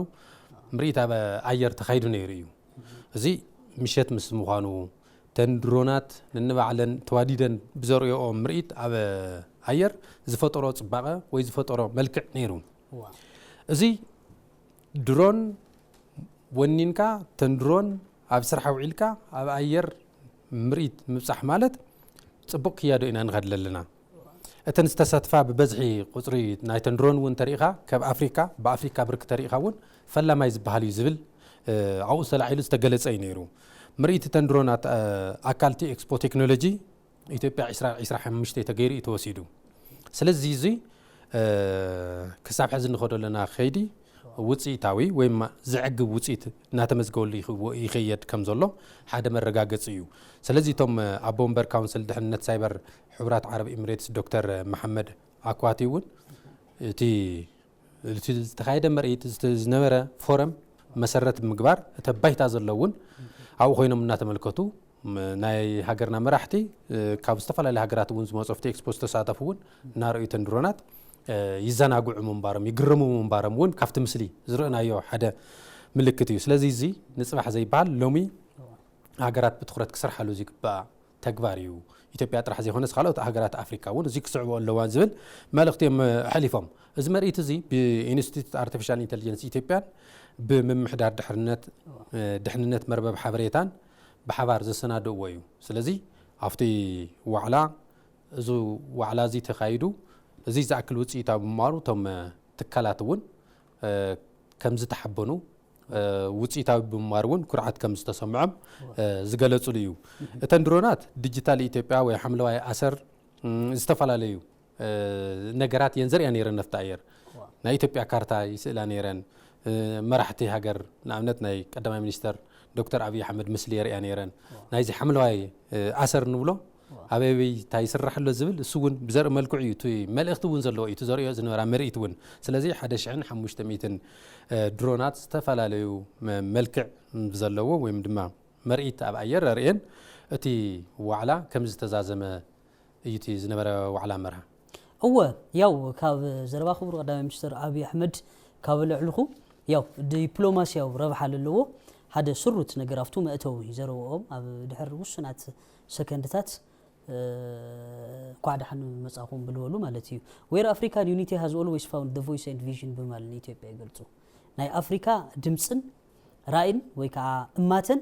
ምርኢት ኣብ ኣየር ተኻይዱ ነይሩ እዩ። እዚ ምሸት ምስ ምዃኑ ተን ድሮናት ነንባዕለን ተዋዲደን ብዘርእኦ ምርኢት ኣብ ኣየር ዝፈጠሮ ፅባቐ ወይ ዝፈጠሮ መልክዕ ነይሩ። እዚ ድሮን ወኒንካ ተን ድሮን ኣብ ስራሕ ኣውዒልካ ኣብ ኣየር ምርኢት ምብፃሕ ማለት ፅቡቕ ክያዶ ኢና ንኸድ ለለና። እተን ዝተሳትፋ ብበዝሒ ቁፅሪ ናይተን ድሮን እውን ተሪኢኻ ካብ ኣፍሪካ ብኣፍሪካ ብርክ ተሪኢኻ እውን ፈላማይ ዝበሃል እዩ ዝብል ኣብኡ ተላዒሉ ዝተገለፀ እዩ ነይሩ። ምርኢት እተን ድሮናት ኣካልቲ ኤክስፖ ቴክኖሎጂ ኢትዮጵያ ዕስራ ዕስራ ሓሙሽተ ተገይሩ እዩ ተወሲዱ። ስለዚ እዚ ክሳብ ሕዚ ንኸዶ ኣለና ከይዲ ውፅኢታዊ ወይ ዘዕግብ ውፅኢት እናተመዝገበሉ ይኸየድ ከም ዘሎ ሓደ መረጋገፂ እዩ። ስለዚ እቶም ኣቦ ወንበር ካውንስል ድሕንነት ሳይበር ሕቡራት ዓረብ ኤምሬትስ ዶክተር መሓመድ ኣኳቲ እውን እቲ እቲ ዝተኻየደ ምርኢት ዝነበረ ፎረም መሰረት ብምግባር እተ ባይታ ዘሎ እውን ኣብኡ ኮይኖም እናተመልከቱ ናይ ሃገርና መራሕቲ ካብ ዝተፈላለዩ ሃገራት እውን ዝመፁ ኣብቲ ኤክስፖ ዝተሳተፉ እውን እናረእዩ ተን ድሮናት ይዘናግዑ ምንባሮም ይግረሙ ምንባሮም እውን ካብቲ ምስሊ ዝረእናዮ ሓደ ምልክት እዩ። ስለዚ እዚ ንፅባሕ ዘይበሃል ሎሚ ሃገራት ብትኩረት ክሰርሓሉ ዝግባእ ተግባር እዩ። ኢትዮጵያ ጥራሕ ዘይኮነስ ካልኦት ሃገራት ኣፍሪካ እውን እዚ ክስዕቦ ኣለዋ ዝብል መልእኽቲ እዮም ኣሕሊፎም። እዚ መርኢት እዚ ብኢንስቲትዩት ኣርቲፊሻል ኢንቴሊጀንስ ኢትዮጵያን ብምምሕዳር ድሕርነት ድሕንነት መርበብ ሓበሬታን ብሓባር ዘሰናድእዎ እዩ። ስለዚ ኣብቲ ዋዕላ እዚ ዋዕላ እዚ ተኻይዱ እዚ ዝኣክል ውፅኢታዊ ብምንባሩ እቶም ትካላት እውን ከም ዝተሓበኑ ውፅኢታዊ ብምንባር እውን ኩርዓት ከም ዝተሰምዖም ዝገለፅሉ እዩ። እተን ድሮናት ዲጂታል ኢትዮጵያ ወይ ሓምለዋይ ኣሰር ዝተፈላለዩ ነገራት እየን ዘርእያ ነይረን ነፍቲ ኣየር። ናይ ኢትዮጵያ ካርታ ይስእላ ነይረን። መራሕቲ ሃገር ንኣብነት ናይ ቀዳማይ ሚኒስተር ዶክተር ኣብይ ኣሕመድ ምስሊ የርእያ ነይረን። ናይዚ ሓምለዋይ ኣሰር ንብሎ ኣበይ ኣበይ እንታይ ይስራሕ ኣሎ ዝብል እሱ እውን ብዘርኢ መልክዑ እዩ እቲ መልእኽቲ እውን ዘለዎ እዩ እቲ ዘርእዮ ዝነበራ ምርኢት እውን። ስለዚ ሓደ ሽሕን ሓሙሽተ ሚእትን ድሮናት ዝተፈላለዩ መልክዕ ዘለዎ ወይም ድማ ምርኢት ኣብ ኣየር ኣርእየን እቲ ዋዕላ ከም ዝተዛዘመ እዩ እቲ ዝነበረ ዋዕላ መርሃ። እወ፣ ያው ካብ ዘረባ ክቡር ቀዳማይ ሚኒስትር ኣብይ ኣሕመድ ካብ ለዕልኹ ያው ዲፕሎማሲያዊ ረብሓ ለለዎ ሓደ ስሩት ነገር ኣብቱ መእተዊ ዘረብኦም ኣብ ድሕር ውሱናት ሰከንድታት እንኳዕ ደሓን መጻኹም ብልበሉ ማለት እዩ። Where African unity has always found the voice and vision ብምባል ንኢትዮጵያ ይገልጹ። ናይ ኣፍሪካ ድምፅን ራእይን ወይ ከዓ እማተን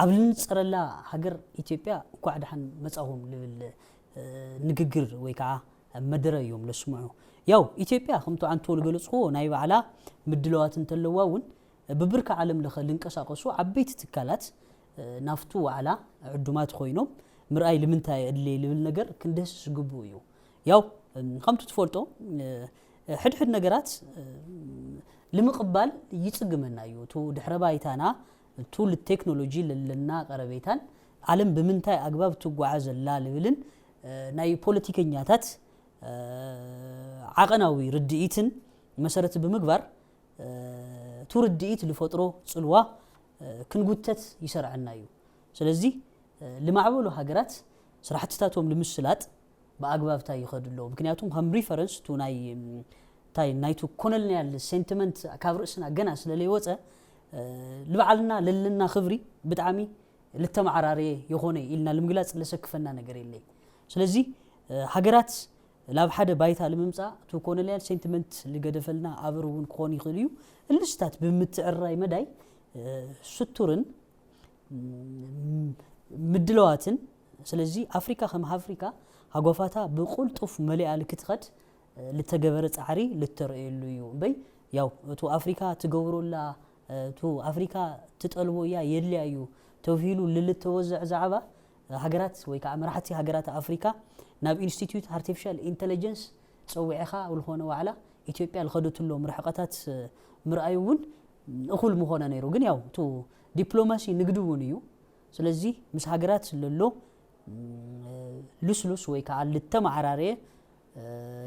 ኣብ ልንፀረላ ሃገር ኢትዮጵያ እንኳዕ ደሓን መጻኹም ልብል ንግግር ወይ ከዓ መደረ እዮም ለስምዑ። ያው ኢትዮጵያ ከምቲ ኣንቶ ልገለፅክዎ ናይ ባዕላ ምድለዋት እንተለዋ እውን ብብርኪ ዓለም ለኸ ልንቀሳቀሱ ዓበይቲ ትካላት ናፍቱ ዋዕላ ዕዱማት ኮይኖም ምርኣይ ልምንታይ የድልየ ልብል ነገር ክንድህስስ ግቡእ እዩ። ያው ከምቲ ትፈልጦ ሕድሕድ ነገራት ንምቕባል ይፅግመና እዩ። እቱ ድሕረ ባይታና እቱ ልቴክኖሎጂ ለለና ቀረቤታን ዓለም ብምንታይ ኣግባብ ትጓዓዝ ኣላ ልብልን ናይ ፖለቲከኛታት ዓቐናዊ ርድኢትን መሰረት ብምግባር እቱ ርድኢት ልፈጥሮ ፅልዋ ክንጉተት ይሰርዐና እዩ። ስለዚ ልማዕበሉ ሃገራት ስራሕትታቶም ልምስላጥ ብኣግባብ እንታይ ይኸዱ ኣለዉ። ምክንያቱም ከም ሪፈረንስ ቱ ናይ እንታይ ናይቱ ኮሎኒያል ሴንቲመንት ካብ ርእስና ገና ስለ ለይወፀ ልባዕልና ለለና ክብሪ ብጣዕሚ ልተመዓራረየ የኾነ ኢልና ልምግላፅ ለሰክፈና ነገር የለይ። ስለዚ ሃገራት ናብ ሓደ ባይታ ንምምፃእ እቲ ኮሎኒያል ሴንቲመንት ዝገደፈልና ኣበር እውን ክኾን ይኽእል እዩ። እልሽታት ብምትዕራይ መዳይ ስቱርን ምድለዋትን። ስለዚ ኣፍሪካ ከም ኣፍሪካ ሃጓፋታ ብቁልጡፍ መሊኣ ልክትኸድ ልተገበረ ፃዕሪ ልተረእየሉ እዩ እምበይ። ያው እቲ ኣፍሪካ ትገብሮላ እቲ ኣፍሪካ ትጠልቦ እያ የድልያ እዩ ተብሂሉ ልልተወዘዕ ዛዕባ ሃገራት ወይ ከዓ መራሕቲ ሃገራት ኣፍሪካ ናብ ኢንስቲትዩት ኣርቲፊሻል ኢንተለጀንስ ፀዊዕኻ ኣብ ዝኾነ ዋዕላ ኢትዮጵያ ልኸደትሎም ርሕቐታት ምርኣዩ እውን እኹል ምኾነ ነይሩ። ግን ያው እቲ ዲፕሎማሲ ንግዲ እውን እዩ። ስለዚ ምስ ሃገራት ለሎ ልስሉስ ወይ ከዓ ልተመዓራረየ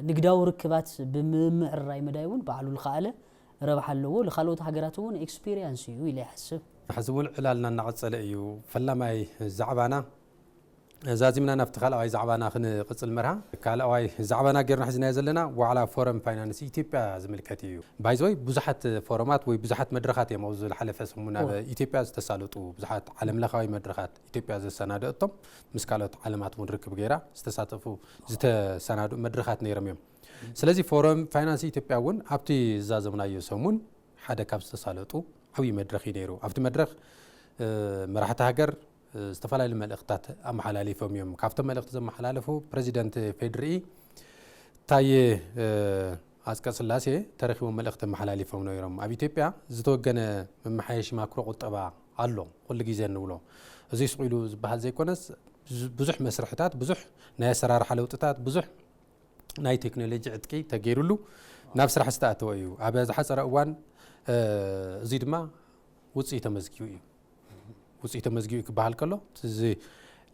ንግዳዊ ርክባት ብምምዕራይ መዳይ እውን ባዕሉ ልኸኣለ ረብሓ ኣለዎ። ልካልኦት ሃገራት እውን ኤክስፒሪየንስ እዩ ኢለ ይሓስብ። ሕዚ እውን ዕላልና እናቐጸለ እዩ። ፈላማይ ዛዕባና ዛዚምና ናብቲ ካልኣዋይ ዛዕባና ክንቕጽል መርሃ። ካልኣዋይ ዛዕባና ጌርና ሒዝናዮ ዘለና ዋዕላ ፎረም ፋይናንስ ኢትዮጵያ ዝምልከት እዩ። ባይዘወይ ብዙሓት ፎረማት ወይ ብዙሓት መድረኻት እዮም ኣብዚ ዝሓለፈ ሰሙን ኣብ ኢትዮጵያ ዝተሳለጡ ብዙሓት ዓለምለኻዊ መድረኻት ኢትዮጵያ ዘሰናደእቶም ምስ ካልኦት ዓለማት እውን ርክብ ገይራ ዝተሳተፉ ዝተሰናድኡ መድረኻት ነይሮም እዮም። ስለዚ ፎረም ፋይናንስ ኢትዮጵያ እውን ኣብቲ ዝዛዘምናዮ ሰሙን ሓደ ካብ ዝተሳለጡ ዓብዪ መድረኽ እዩ ነይሩ። ኣብቲ መድረኽ መራሕቲ ሃገር ዝተፈላለዩ መልእኽትታት ኣመሓላሊፎም እዮም። ካብቶም መልእኽቲ ዘመሓላለፉ ፕሬዚደንት ፌድሪኢ ታየ ኣፅቀ ስላሴ ተረኪቦም መልእኽቲ ኣመሓላሊፎም ነይሮም። ኣብ ኢትዮጵያ ዝተወገነ መመሓየሺ ማክሮ ቁጠባ ኣሎ ኩሉ ግዜ እንብሎ። እዚ ስቕ ኢሉ ዝበሃል ዘይኮነስ ብዙሕ መስርሕታት፣ ብዙሕ ናይ ኣሰራርሓ ለውጥታት፣ ብዙሕ ናይ ቴክኖሎጂ ዕጥቂ ተገይሩሉ ናብ ስራሕ ዝተኣተወ እዩ። ኣብ ዝሓፀረ እዋን እዚ ድማ ውፅኢት ተመዝጊቡ እዩ። ውፅኢት ተመዝጊቡ ክበሃል ከሎ እዚ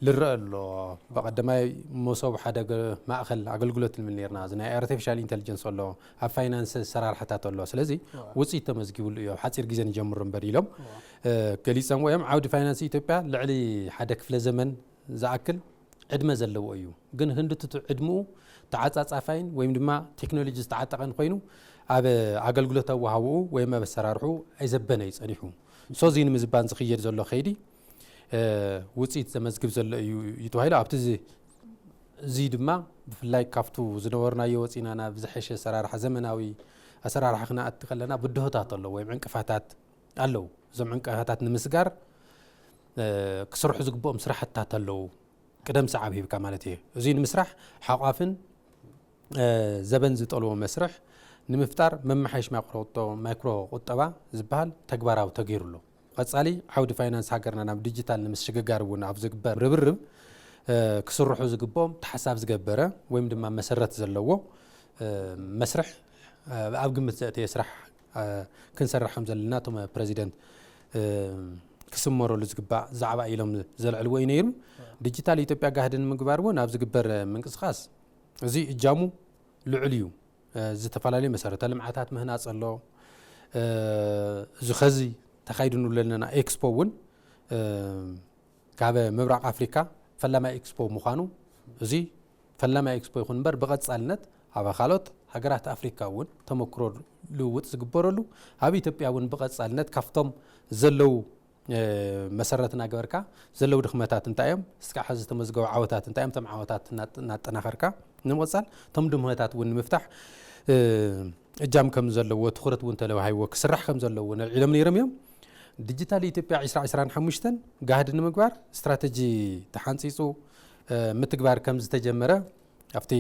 ልረአ ኣሎ። ብቐደማይ መሶብ ሓደ ማእኸል ኣገልግሎት ንብል ነርና። እዚ ናይ ኣርቲፊሻል ኢንቴሊጀንስ ኣሎ፣ ኣብ ፋይናንስ ኣሰራርሓታት ኣሎ። ስለዚ ውፅኢት ተመዝጊብሉ እዩ። ኣብ ሓፂር ግዜ ንጀምሮ እምበር ኢሎም ገሊፀምዎ እዮም። ዓውዲ ፋይናንስ ኢትዮጵያ ልዕሊ ሓደ ክፍለ ዘመን ዝኣክል ዕድመ ዘለዎ እዩ። ግን ክንዲ እቲ ዕድምኡ ተዓፃፃፋይን ወይም ድማ ቴክኖሎጂ ዝተዓጠቐን ኮይኑ ኣብ ኣገልግሎት ኣወሃብኡ ወይም ኣብ ኣሰራርሑ ኣይዘበነ እዩ ፀኒሑ። ሶ እዚ ንምዝባን ዝኽየድ ዘሎ ከይዲ ውፅኢት ዘመዝግብ ዘሎ እዩ እዩ ተባሂሉ። ኣብቲ እዚ ድማ ብፍላይ ካብቱ ዝነበርናዮ ወፂና ናብ ዝሐሸ ኣሰራርሓ ዘመናዊ ኣሰራርሓ ክነኣቲ ከለና ብድሆታት ኣለዉ ወይም ዕንቅፋታት ኣለዉ። እዞም ዕንቅፋታት ንምስጋር ክስርሑ ዝግብኦም ስራሕታት ኣለዉ። ቅደም ሰዓብ ሂብካ ማለት እዩ። እዚ ንምስራሕ ሓቋፍን ዘበን ዝጠልቦ መስርሕ ንምፍጣር መመሓየሽ ማይክሮ ቁጠባ ዝበሃል ተግባራዊ ተገይሩ ኣሎ። ቀፃሊ ዓውዲ ፋይናንስ ሃገርና ናብ ዲጂታል ንምስግጋር እውን ኣብ ዝግበር ርብርብ ክስርሑ ዝግብኦም ተሓሳብ ዝገበረ ወይም ድማ መሰረት ዘለዎ መስርሕ ኣብ ግምት ዘእተየ ስራሕ ክንሰርሕ ከም ዘለና እቶም ፕረዚደንት ክስመረሉ ዝግባእ ዛዕባ ኢሎም ዘልዕልዎ እዩ ነይሩ። ዲጂታል ኢትዮጵያ ጋህዲ ንምግባር እውን ኣብ ዝግበር ምንቅስቃስ እዚ እጃሙ ልዑል እዩ። ዝተፈላለዩ መሰረተ ልምዓታት ምህናፅ ኣሎ። እዚ ኸዚ ተኻይዱ ንብሎ ዘለና ኤክስፖ እውን ካብ ምብራቕ ኣፍሪካ ፈላማይ ኤክስፖ ምዃኑ፣ እዚ ፈላማይ ኤክስፖ ይኹን እምበር ብቐፃልነት ኣብ ካልኦት ሃገራት ኣፍሪካ እውን ተመክሮ ልውውጥ ዝግበረሉ፣ ኣብ ኢትዮጵያ እውን ብቐፃልነት ካብቶም ዘለዉ መሰረት እናገበርካ ዘለዉ ድኽመታት እንታይ እዮም፣ እስካዕ ሕዚ ዝተመዝገቡ ዓወታት እንታይ እዮም፣ እቶም ዓወታት እናጠናኸርካ ንምቕፃል እቶም ድኽመታት እውን ንምፍታሕ እጃም ከም ዘለዎ፣ ትኹረት እውን ተለዋሂዎ ክስራሕ ከም ዘለዎ ነልዒሎም ነይሮም እዮም። ዲጂታል ኢትዮጵያ ዕስራ ዕስራን ሓሙሽተን ጋህዲ ንምግባር ስትራተጂ ተሓንፂፁ ምትግባር ከም ዝተጀመረ ኣብቲ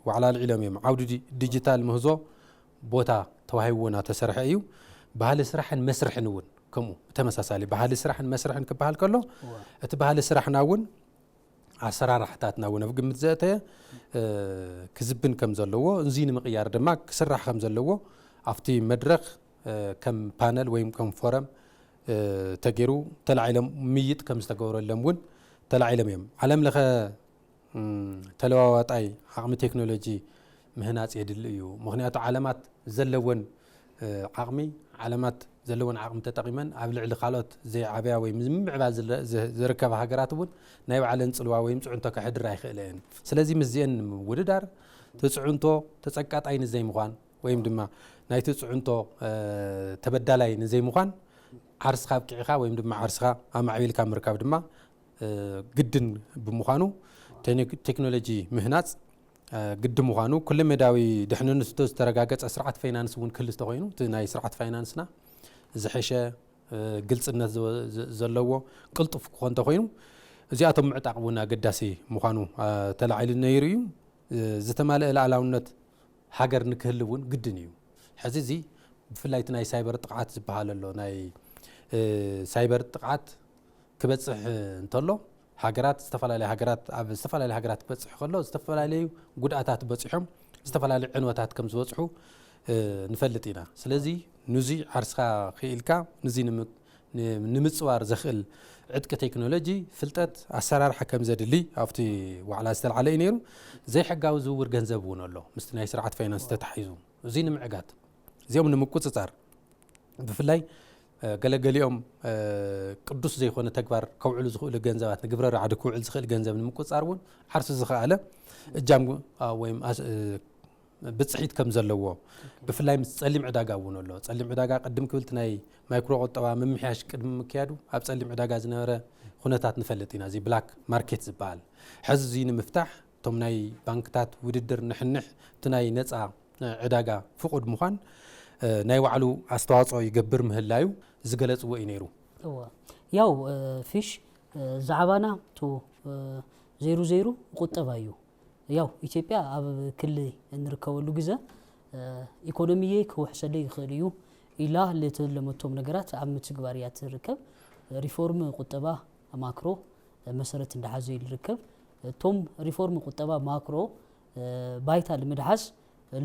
ዋዕላ ኣልዒሎም እዮም። ዓውዲ ዲጂታል ምህዞ ቦታ ተዋሂብዎ እናተሰርሐ እዩ። ባህሊ ስራሕን መስርሕን እውን ከምኡ ተመሳሳሊ ባህሊ ስራሕን መስርሕን ክበሃል ከሎ እቲ ባህሊ ስራሕና እውን ኣሰራርሓታትና እውን ኣብ ግምት ዘእተየ ክዝብን ከም ዘለዎ፣ እዚ ንምቕያር ድማ ክስራሕ ከም ዘለዎ ኣብቲ መድረኽ ከም ፓነል ወይም ከም ፎረም ተገይሩ ተላዒሎም ምይጥ ከም ዝተገበረሎም እውን ተላዒሎም እዮም። ዓለም ለኸ ተለዋዋጣይ ዓቕሚ ቴክኖሎጂ ምህናፅ የድሊ እዩ። ምኽንያቱ ዓለማት ዘለወን ዓቕሚ ዓለማት ዘለወን ዓቕሚ ተጠቒመን ኣብ ልዕሊ ካልኦት ዘይዓበያ ወይ ምምዕባል ዝርከባ ሃገራት እውን ናይ ባዕለን ፅልዋ ወይም ፅዕንቶ ከሕድር ኣይኽእለ እየን። ስለዚ ምስዚአን ንምውድዳር ትፅዕንቶ ተፀቃጣይ ንዘይምዃን ወይም ድማ ናይቲ ፅዕንቶ ተበዳላይ ንዘይምዃን ዓርስኻ ኣብቂዕኻ ወይም ድማ ዓርስኻ ኣማዕቢልካ ምርካብ ድማ ግድን ብምዃኑ ቴክኖሎጂ ምህናፅ ግዲ ምዃኑ፣ ኩለ መዳዊ ድሕንነቱ ዝተረጋገጸ ስርዓት ፋይናንስ እውን ክህሉ እንተኾይኑ፣ እቲ ናይ ስርዓት ፋይናንስና ዝሐሸ ግልጽነት ዘለዎ ቅልጡፍ ክኾን እንተኾይኑ፣ እዚኣቶም ምዕጣቕ እውን ኣገዳሲ ምዃኑ ተላዒሉ ነይሩ እዩ። ዝተማልአ ሉዓላውነት ሃገር ንክህሉ እውን ግድን እዩ። ሕዚ እዚ ብፍላይ እቲ ናይ ሳይበር ጥቕዓት ዝበሃል ኣሎ። ናይ ሳይበር ጥቕዓት ክበፅሕ እንተሎ፣ ሃገራት፣ ዝተፈላለዩ ሃገራት፣ ኣብ ዝተፈላለዩ ሃገራት ክበፅሕ ከሎ ዝተፈላለዩ ጉድኣታት በፂሖም ዝተፈላለዩ ዕንወታት ከም ዝበፅሑ ንፈልጥ ኢና። ስለዚ ንዚ ዓርስኻ ክኢልካ ንዚ ንምፅዋር ዘኽእል ዕጥቂ ቴክኖሎጂ፣ ፍልጠት፣ ኣሰራርሓ ከም ዘድሊ ኣብቲ ዋዕላ ዝተልዓለ እዩ ነይሩ። ዘይሕጋዊ ዝውውር ገንዘብ እውን ኣሎ ምስቲ ናይ ስርዓት ፋይናንስ ተታሒዙ፣ እዚ ንምዕጋት፣ እዚኦም ንምቁፅፃር፣ ብፍላይ ገለገሊኦም ቅዱስ ዘይኮነ ተግባር ከውዕሉ ዝኽእሉ ገንዘባት፣ ንግብረ ራዕዲ ክውዕል ዝኽእል ገንዘብ ንምቁፅፃር እውን ዓርሱ ዝኸኣለ እጃም ወይ ብፅሒት ከም ዘለዎ፣ ብፍላይ ምስ ፀሊም ዕዳጋ እውን ኣሎ። ፀሊም ዕዳጋ ቅድም ክብል እቲ ናይ ማይክሮ ቁጠባ ምምሕያሽ ቅድሚ ምክያዱ ኣብ ፀሊም ዕዳጋ ዝነበረ ኩነታት ንፈልጥ ኢና፣ እዚ ብላክ ማርኬት ዝበሃል። ሕዚ እዚ ንምፍታሕ እቶም ናይ ባንክታት ውድድር ንሕንሕ፣ እቲ ናይ ነፃ ዕዳጋ ፍቑድ ምዃን ናይ ባዕሉ ኣስተዋፅኦ ይገብር ምህላዩ ዝገለፅዎ እዩ ነይሩ። ያው ፊሽ ዛዕባና ቱ ዜሩ ዜሩ ቁጠባ እዩ። ያው ኢትዮጵያ ኣብ ክሊ እንርከበሉ ግዘ ኢኮኖሚየይ ክውሕሰለይ ይኽእል እዩ ኢላ ልትለመቶም ነገራት ኣብ ምትግባር እያ ትርከብ። ሪፎርም ቁጠባ ማክሮ መሰረት እንዳሓዘ እዩ ልርከብ። እቶም ሪፎርም ቁጠባ ማክሮ ባይታ ልምድሓዝ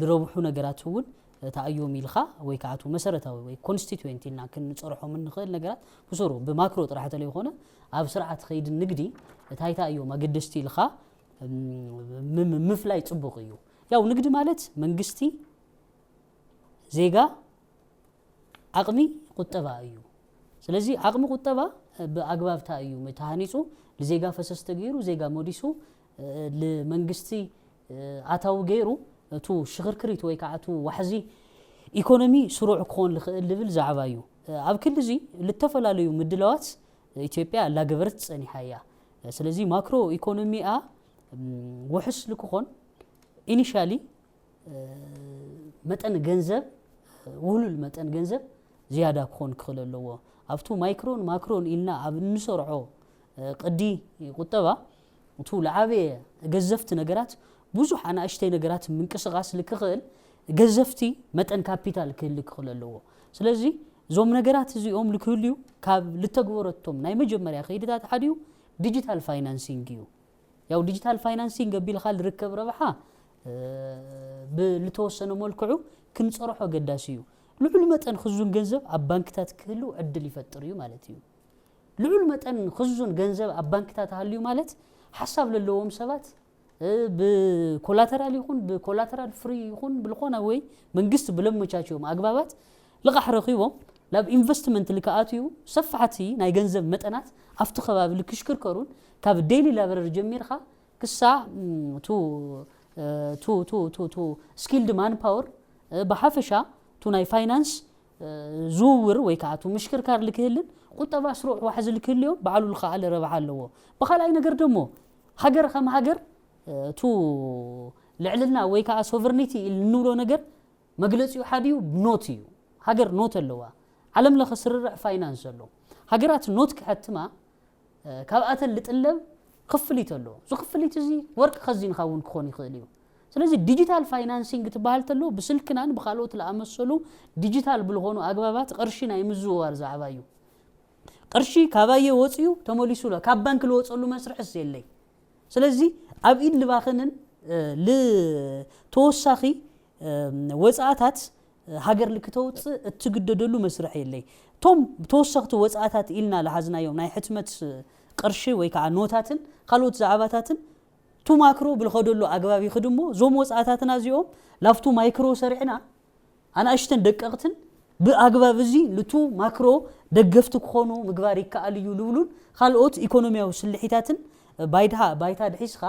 ልረብሑ ነገራት እውን ተኣዮም ኢልካ ወይ ከዓ እቲ መሰረታዊ ወይ ኮንስቲትዌንት ኢልና ክንፀርሖም እንኽእል ነገራት ክሰሩ ብማክሮ ጥራሕ ተለይኮነ ኣብ ስርዓት ኸይድ ንግዲ እንታይ እንታይ እዮም ኣገደስቲ ኢልካ ምፍላይ ፅቡቕ እዩ። ያው ንግዲ ማለት መንግስቲ፣ ዜጋ፣ ዓቕሚ ቁጠባ እዩ። ስለዚ ዓቕሚ ቁጠባ ብኣግባብታ እዩ ተሃኒፁ፣ ንዜጋ ፈሰስ ተገይሩ፣ ዜጋ መዲሱ፣ ንመንግስቲ ኣታዊ ገይሩ፣ እቱ ሽኽርክሪት ወይ ከዓ እቱ ዋሕዚ ኢኮኖሚ ስሩዕ ክኾን ልኽእል ልብል ዛዕባ እዩ። ኣብ ክሊ እዚ ልተፈላለዩ ምድላዋት ኢትዮጵያ ላገበረት ፀኒሓ እያ። ስለዚ ማክሮ ኢኮኖሚኣ ውሕስ ልክኾን ኢኒሻሊ መጠን ገንዘብ ውህሉል መጠን ገንዘብ ዝያዳ ክኾን ክኽእል ኣለዎ። ኣብቱ ማይክሮን ማክሮን ኢልና ኣብ እንሰርዖ ቅዲ ቁጠባ እቱ ለዓበየ ገዘፍቲ ነገራት ብዙሕ ኣናእሽተይ ነገራት ምንቅስቃስ ልክኽእል ገዘፍቲ መጠን ካፒታል ክህል ክኽእል ኣለዎ። ስለዚ እዞም ነገራት እዚኦም ልክህልዩ ካብ ልተግበረቶም ናይ መጀመርያ ከይድታት ሓዲዩ ዲጂታል ፋይናንሲንግ እዩ። ያው ዲጂታል ፋይናንሲንግ ገቢልካ ልርከብ ረብሓ ብልተወሰነ መልክዑ ክንፀርሖ ኣገዳሲ እዩ። ልዑል መጠን ክዙን ገንዘብ ኣብ ባንክታት ክህልው ዕድል ይፈጥር እዩ ማለት እዩ። ልዑል መጠን ክዙን ገንዘብ ኣብ ባንክታት ሃልዩ ማለት ሓሳብ ለለዎም ሰባት ብኮላተራል ይኹን ብኮላተራል ፍሪ ይኹን ብልኾነ ወይ መንግስቲ ብለመቻችዮም ኣግባባት ልቓሕ ረኺቦም ናብ ኢንቨስትመንት ልክኣትዩ ሰፋሕቲ ናይ ገንዘብ መጠናት ኣብቲ ከባቢ ልክሽክርከሩን ካብ ዴይሊ ላበረር ጀሚርካ ክሳዕ ቱ ስኪልድ ማን ፓወር ብሓፈሻ ቱ ናይ ፋይናንስ ዝውውር ወይ ከዓ ቱ ምሽክርካር ልክህልን ቁጠባ ስሩዕ ዋሕዚ ልክህልዮም ባዕሉ ልኸኣለ ረብሓ ኣለዎ። ብካልኣይ ነገር ደሞ ሃገር ከም ሃገር ቱ ልዕልና ወይ ከዓ ሶቨርኒቲ እንብሎ ነገር መግለፂኡ ሓዲዩ ኖት እዩ። ሃገር ኖት ኣለዋ። ዓለም ለኸ ስርርዕ ፋይናንስ ኣሎ። ሃገራት ኖት ክሐትማ ካብኣተን ልጥለብ ክፍሊት ኣሎ። እዚ ክፍሊት እዚ ወርቂ ከዚንካ እውን ክኾን ይኽእል እዩ። ስለዚ ዲጂታል ፋይናንሲንግ ትበሃል ተሎ ብስልክናን ብካልኦት ለኣመሰሉ ዲጂታል ብልኾኑ ኣግባባት ቅርሺ ናይ ምዝውዋር ዛዕባ እዩ። ቅርሺ ካባየ ወፅዩ ተመሊሱ ሎ ካብ ባንክ ልወፀሉ መስርሕስ የለይ። ስለዚ ኣብ ኢድ ልባኽንን ልተወሳኺ ወፃእታት ሃገር ልክተውፅእ እትግደደሉ መስርሕ የለይ። እቶም ተወሰኽቲ ወፃእታት ኢልና ልሓዝናዮም ናይ ሕትመት ቅርሺ ወይ ከዓ ኖታትን ካልኦት ዛዕባታትን ቱ ማክሮ ብልኸደሉ ኣግባብ ይኽድሞ እዞም ወፃእታትና እዚኦም ላፍቱ ማይክሮ ሰሪዕና ኣናእሽተን ደቀቕትን ብኣግባብ እዚ ልቱ ማክሮ ደገፍቲ ክኾኑ ምግባር ይከኣል እዩ ልብሉን ካልኦት ኢኮኖሚያዊ ስልሒታትን ባይድሃ ባይታ ድሒስኻ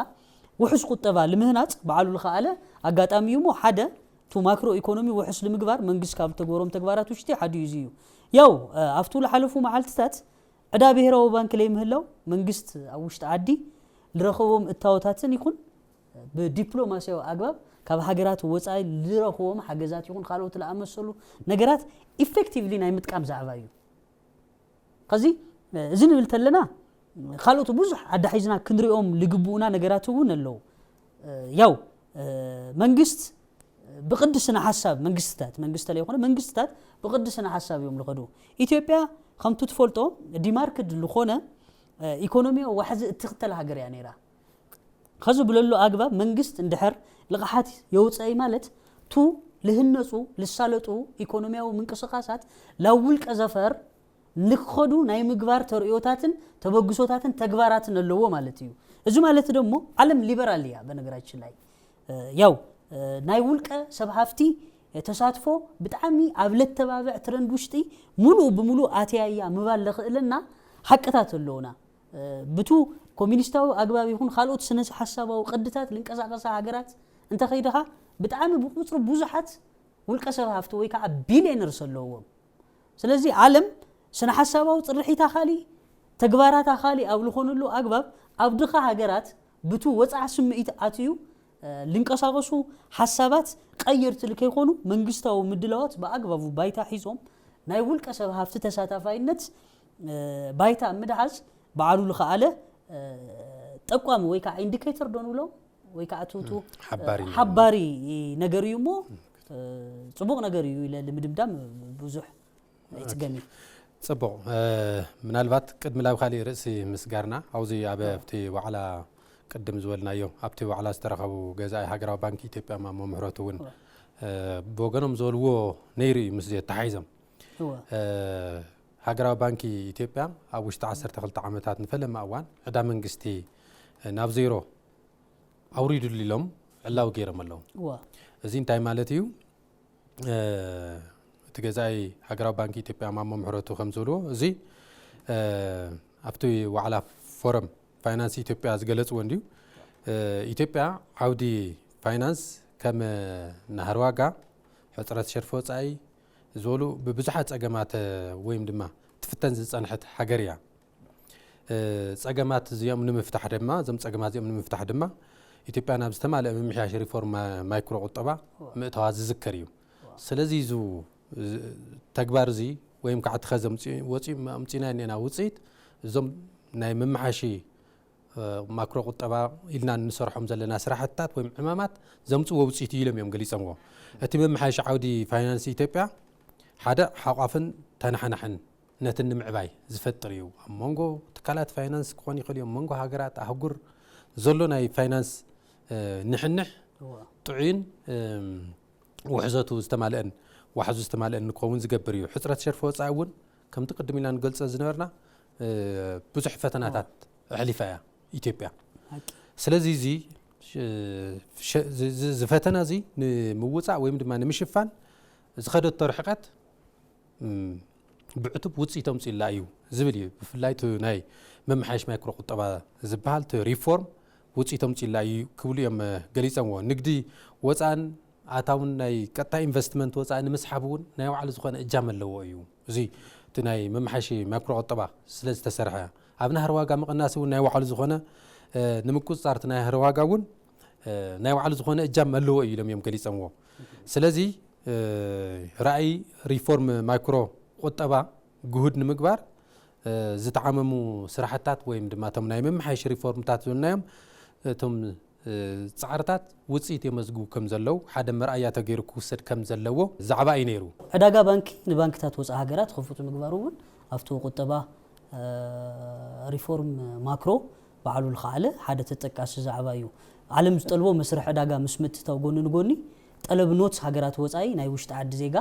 ውሑስ ቁጠባ ልምህናፅ ባዕሉ ልኸኣለ ኣጋጣሚ እዩ እሞ ሓደ ቱ ማክሮ ኢኮኖሚ ውሑስ ልምግባር መንግስት ካብ ተግበሮም ተግባራት ውሽጢ ሓደ እዩ እዩ። ያው ኣብቱ ልሓለፉ መዓልትታት ዕዳ ብሄራዊ ባንክ ለይምህላው መንግስት ኣብ ውሽጢ ዓዲ ልረኸቦም እታወታትን ይኹን ብዲፕሎማስያዊ ኣግባብ ካብ ሃገራት ወፃኢ ዝረኽቦም ሓገዛት ይኹን ካልኦት ዝኣመሰሉ ነገራት ኢፌክቲቭሊ ናይ ምጥቃም ዛዕባ እዩ። ከዚ እዚ ንብል ተለና ካልኦት ብዙሕ ኣዳሒዝና ክንሪኦም ዝግብኡና ነገራት እውን ኣለዉ። ያው መንግስት ብቅዲ ስነ ሓሳብ መንግስትታት መንግስት ተለይኮነ መንግስትታት ብቅዲ ስነ ሓሳብ እዮም ዝኸዱ። ኢትዮጵያ ከምቲ ትፈልጦ ዲማርክድ ዝኾነ ኢኮኖሚያዊ ዋሕዚ እትኽተል ሃገር እያ ነይራ። ከዚ ብለሎ ኣግባብ መንግስት እንድሕር ልቕሓት የውፀኢ ማለት ቱ ልህነፁ ልሳለጡ ኢኮኖሚያዊ ምንቅስቃሳት ላብ ውልቀ ዘፈር ንክኸዱ ናይ ምግባር ተርእዮታትን ተበግሶታትን ተግባራትን ኣለዎ ማለት እዩ። እዚ ማለት ደግሞ ዓለም ሊበራል እያ። በነገራችን ላይ ያው ናይ ውልቀ ሰብ ሃፍቲ ተሳትፎ ብጣዕሚ ኣብ ለተባብዕ ትረንድ ውሽጢ ሙሉእ ብሙሉእ ኣትያያ ምባል ለኽእለና ሓቅታት ኣለውና። ብቱ ኮሚኒስታዊ ኣግባብ ይኹን ካልኦት ስነ ሓሳባዊ ቅድታት ልንቀሳቀሳ ሃገራት እንተኸይድኻ ብጣዕሚ ብቁፅሪ ብዙሓት ውልቀ ሰብ ሃፍቲ ወይ ከዓ ቢሊዮነርስ ኣለዎም። ስለዚ ዓለም ስነ ሓሳባዊ ፅርሒታ ካሊ ተግባራታ ካሊ ኣብ ዝኾነሉ ኣግባብ ኣብ ድኻ ሃገራት ብቱ ወፃዕ ስምዒት ኣትዩ ልንቀሳቀሱ ሓሳባት ቀየርቲ ልከይኮኑ መንግስታዊ ምድላዋት ብኣግባቡ ባይታ ሒዞም ናይ ውልቀ ሰብ ሃፍቲ ተሳታፋይነት ባይታ ምድሓዝ በዓሉ ልኸኣለ ጠቋሚ ወይ ከዓ ኢንዲኬተር ዶ ንብሎ ወይ ከዓ ትውቱ ሓባሪ ነገር እዩ እሞ ፅቡቕ ነገር እዩ ኢለ ንምድምዳም ብዙሕ ኣይፅገምን። ፅቡቕ። ምናልባት ቅድሚ ናብ ካሊእ ርእሲ ምስጋርና ኣብዚ ኣብ ኣብቲ ዋዕላ ቅድም ዝበልናዮ ኣብቲ ዋዕላ ዝተረኸቡ ገዛኢ ሃገራዊ ባንኪ ኢትዮጵያ ማሞ ምህረቱ እውን ብወገኖም ዝበልዎ ነይሩ እዩ ምስ ተሓይዞም ሃገራዊ ባንኪ ኢትዮጵያ ኣብ ውሽጢ ዓሰርተ ክልተ ዓመታት ንፈለማ እዋን ዕዳ መንግስቲ ናብ ዜሮ ኣውሪዱሉ ኢሎም ዕላዊ ገይሮም ኣለዉ። እዚ እንታይ ማለት እዩ? እቲ ገዛኢ ሃገራዊ ባንኪ ኢትዮጵያ ማሞ ምሕረቱ ከም ዝብልዎ እዚ ኣብቲ ዋዕላ ፎረም ፋይናንስ ኢትዮጵያ ዝገለፅዎ እንድዩ። ኢትዮጵያ ዓውዲ ፋይናንስ ከም ናህሪ ዋጋ፣ ሕፅረት ሸርፊ ወፃኢ ዝበሉ ብብዙሓት ፀገማት ወይም ድማ ትፍተን ዝፀንሐት ሃገር እያ። ፀገማት እዚኦም ንምፍታሕ ድማ እዞም ፀገማት እዚኦም ንምፍታሕ ድማ ኢትዮጵያ ናብ ዝተማልአ ምምሕያሽ ሪፎርም ማይክሮ ቁጠባ ምእታዋ ዝዝከር እዩ። ስለዚ እዚ ተግባር እዚ ወይም ከዓ እቲ ኸዚ ወፂኡ ኣምፂና እኒአና ውፅኢት እዞም ናይ ምምሓሺ ማክሮ ቁጠባ ኢልና እንሰርሖም ዘለና ስራሕትታት ወይም ዕማማት ዘምፅዎ ውፅኢት እዩ ኢሎም እዮም ገሊፆምዎ። እቲ ምምሓሽ ዓውዲ ፋይናንስ ኢትዮጵያ ሓደ ሓቋፍን ተናሓናሕን ነትን ንምዕባይ ዝፈጥር እዩ። ኣብ መንጎ ትካላት ፋይናንስ ክኾን ይኽእል እዩ፣ ኣብ መንጎ ሃገራት፣ ኣህጉር ዘሎ ናይ ፋይናንስ ንሕንሕ ጥዑይን ውሕዘቱ ዝተማልአን ዋሕዙ ዝተማልአን ንክኸውን ዝገብር እዩ። ሕፅረት ሸርፊ ወፃኢ እውን ከምቲ ቅድም ኢልና ንገልፀ ዝነበርና ብዙሕ ፈተናታት ኣሕሊፋ እያ ኢትዮጵያ። ስለዚ እዚ ፈተና እዚ ንምውፃእ ወይም ድማ ንምሽፋን ዝኸደቶ ርሕቀት ብዕቱብ ውፅኢት ኣምፂኡላ እዩ ዝብል እዩ። ብፍላይ እቲ ናይ ምምሓያሽ ማይክሮ ቁጠባ ዝበሃል እቲ ሪፎርም ውፅኢት ኣምፂኡላ እዩ ክብሉ እዮም ገሊፆምዎ። ንግዲ ወፃእን ኣታውን ናይ ቀጥታ ኢንቨስትመንት ወፃኢ ንምስሓብ እውን ናይ ባዕሉ ዝኾነ እጃም ኣለዎ እዩ። እዚ እቲ ናይ ምምሓያሽ ማይክሮ ቁጠባ ስለ ዝተሰርሐ ኣብ ናህሪ ዋጋ ምቕናስ እውን ናይ ባዕሉ ዝኾነ ንምቁፅፃር እቲ ናይ ናህሪ ዋጋ እውን ናይ ባዕሉ ዝኾነ እጃም ኣለዎ እዩ ኢሎም እዮም ገሊፆምዎ። ስለዚ ራእይ ሪፎርም ማይክሮ ቁጠባ ግሁድ ንምግባር ዝተዓመሙ ስራሕታት ወይም ድማ እቶም ናይ ምምሓያሽ ሪፎርምታት ዝበልናዮም እቶም ፃዕርታት ውፅኢት የመዝግቡ ከም ዘለዉ ሓደ መርኣያ ተገይሩ ክውሰድ ከም ዘለዎ ዛዕባ እዩ ነይሩ። ዕዳጋ ባንኪ ንባንክታት ወፃኢ ሃገራት ክፉት ምግባሩ እውን ኣብቲ ቁጠባ ሪፎርም ማክሮ ባዕሉ ዝኸኣለ ሓደ ተጠቃሲ ዛዕባ እዩ። ዓለም ዝጠልቦ መስርሕ ዕዳጋ ምስ ምትእትታው ጎኒ ንጎኒ ጠለብ ኖት ሃገራት ወፃኢ ናይ ውሽጢ ዓዲ ዜጋ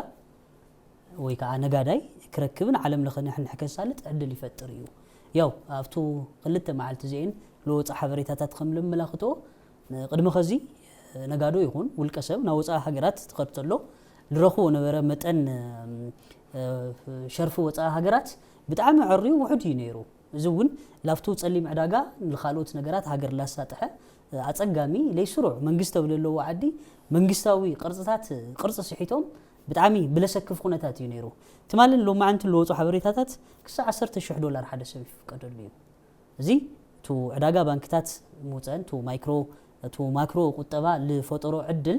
ወይ ከዓ ነጋዳይ ክረክብን ዓለም ለኸ ንሕንሕ ከሳልጥ ዕድል ይፈጥር እዩ። ያው ኣብቱ ክልተ መዓልቲ እዚኤን ለወፃ ሓበሬታታት ከም ለመላኽቶ ቅድሚ ኸዚ ነጋዶ ይኹን ውልቀ ሰብ ናብ ወፃኢ ሃገራት ትኸድ ተሎ ዝረኽቦ ነበረ መጠን ሸርፊ ወፃኢ ሃገራት ብጣዕሚ ዕርዩ ውሑድ እዩ ነይሩ። እዚ እውን ላፍቱ ፀሊም ዕዳጋ ንካልኦት ነገራት ሃገር ላሳጥሐ ኣፀጋሚ ለይስሩዕ መንግስቲ ኣብ ለለዎ ዓዲ መንግስታዊ ቅርፅታት ቅርፂ ስሒቶም ብጣዕሚ ብለሰክፍ ኩነታት እዩ ነይሩ። ትማልን ሎማዓንትን ለወፁ ሓበሬታታት ክሳብ ዓሰርተ ሽሕ ዶላር ሓደ ሰብ ይፍቀደሉ እዩ። እዚ ቱ ዕዳጋ ባንክታት ምውፀን ቱ ማይክሮ እቲ ማክሮ ቁጠባ ዝፈጠሮ ዕድል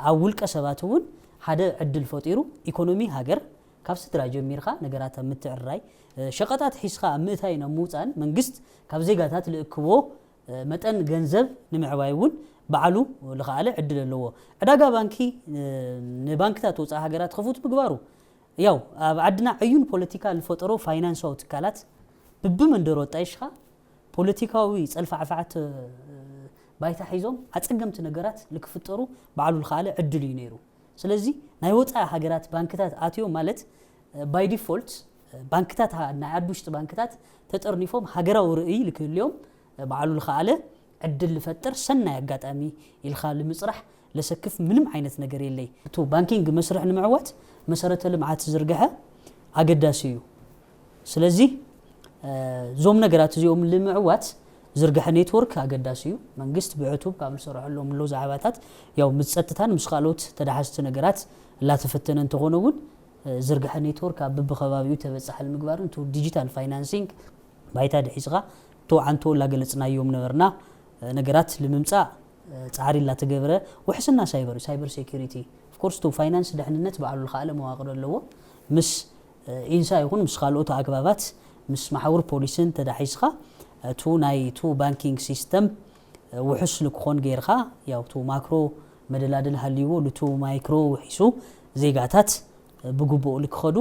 ኣብ ውልቀ ሰባት እውን ሓደ ዕድል ፈጢሩ ኢኮኖሚ ሃገር ካብ ስድራ ጀሚርካ ነገራት ኣብ ምትዕርራይ ሸቐጣት ሒዝካ ኣብ ምእታይን ኣብ ምውፃእን መንግስት ካብ ዜጋታት ልእክቦ መጠን ገንዘብ ንምዕባይ እውን ባዕሉ ዝኸኣለ ዕድል ኣለዎ። ዕዳጋ ባንኪ ንባንክታት ወፃኢ ሃገራት ክፉት ምግባሩ ያው ኣብ ዓድና ዕዩን ፖለቲካ ዝፈጠሮ ፋይናንሳዊ ትካላት ብብመንደሩ ኣጣይሽካ ፖለቲካዊ ፀልፋዕፋዕት ባይታ ሒዞም ኣፀገምቲ ነገራት ንክፍጠሩ ባዕሉ ዝኸኣለ ዕድል እዩ ነይሩ። ስለዚ ናይ ወፃኢ ሃገራት ባንክታት ኣትዮም ማለት ባይ ዲፎልት ባንክታት ናይ ዓዲ ውሽጢ ባንክታት ተጠርኒፎም ሃገራዊ ርእይ ልክህልዮም ባዕሉ ዝኸኣለ ዕድል ልፈጥር ሰናይ ኣጋጣሚ ኢልካ ልምፅራሕ ለሰክፍ ምንም ዓይነት ነገር የለይ። እቱ ባንኪንግ መስርሕ ንምዕዋት መሰረተ ልምዓት ዝርግሐ ኣገዳሲ እዩ። ስለዚ እዞም ነገራት እዚኦም ንምዕዋት ዝርግሐ ኔትወርክ ኣገዳሲ እዩ። መንግስት ብዕቱብ ካብ ዝሰርሐሎም ኣሎ ዛዕባታት ያው ምስ ፀጥታን ምስ ካልኦት ተዳሓዝቲ ነገራት ላተፈተነ እንተኾነ እውን ዝርግሐ ኔትወርክ ኣብ ብብከባቢኡ ተበፃሒ ንምግባርን ቱ ዲጂታል ፋይናንሲንግ ባይታ ድሒዝኻ ቶ ዓንቶ ላገለፅናዮም ነበርና ነገራት ንምምፃእ ፃዕሪ ላተገበረ ውሕስና ሳይበር ሳይበር ሴኩሪቲ ኦፍኮርስ ቱ ፋይናንስ ድሕንነት ባዕሉ ዝኸኣለ መዋቅር ኣለዎ። ምስ ኢንሳ ይኹን ምስ ካልኦት ኣግባባት ምስ ማሕውር ፖሊስን ተዳሒዝካ እቱ ናይ ቱ ባንኪንግ ሲስተም ውሑስ ልክኾን ጌርካ ያው ቱ ማክሮ መደላድል ሃልይዎ ልቱ ማይክሮ ውሒሱ ዜጋታት ብግቡእ ልክኸዱ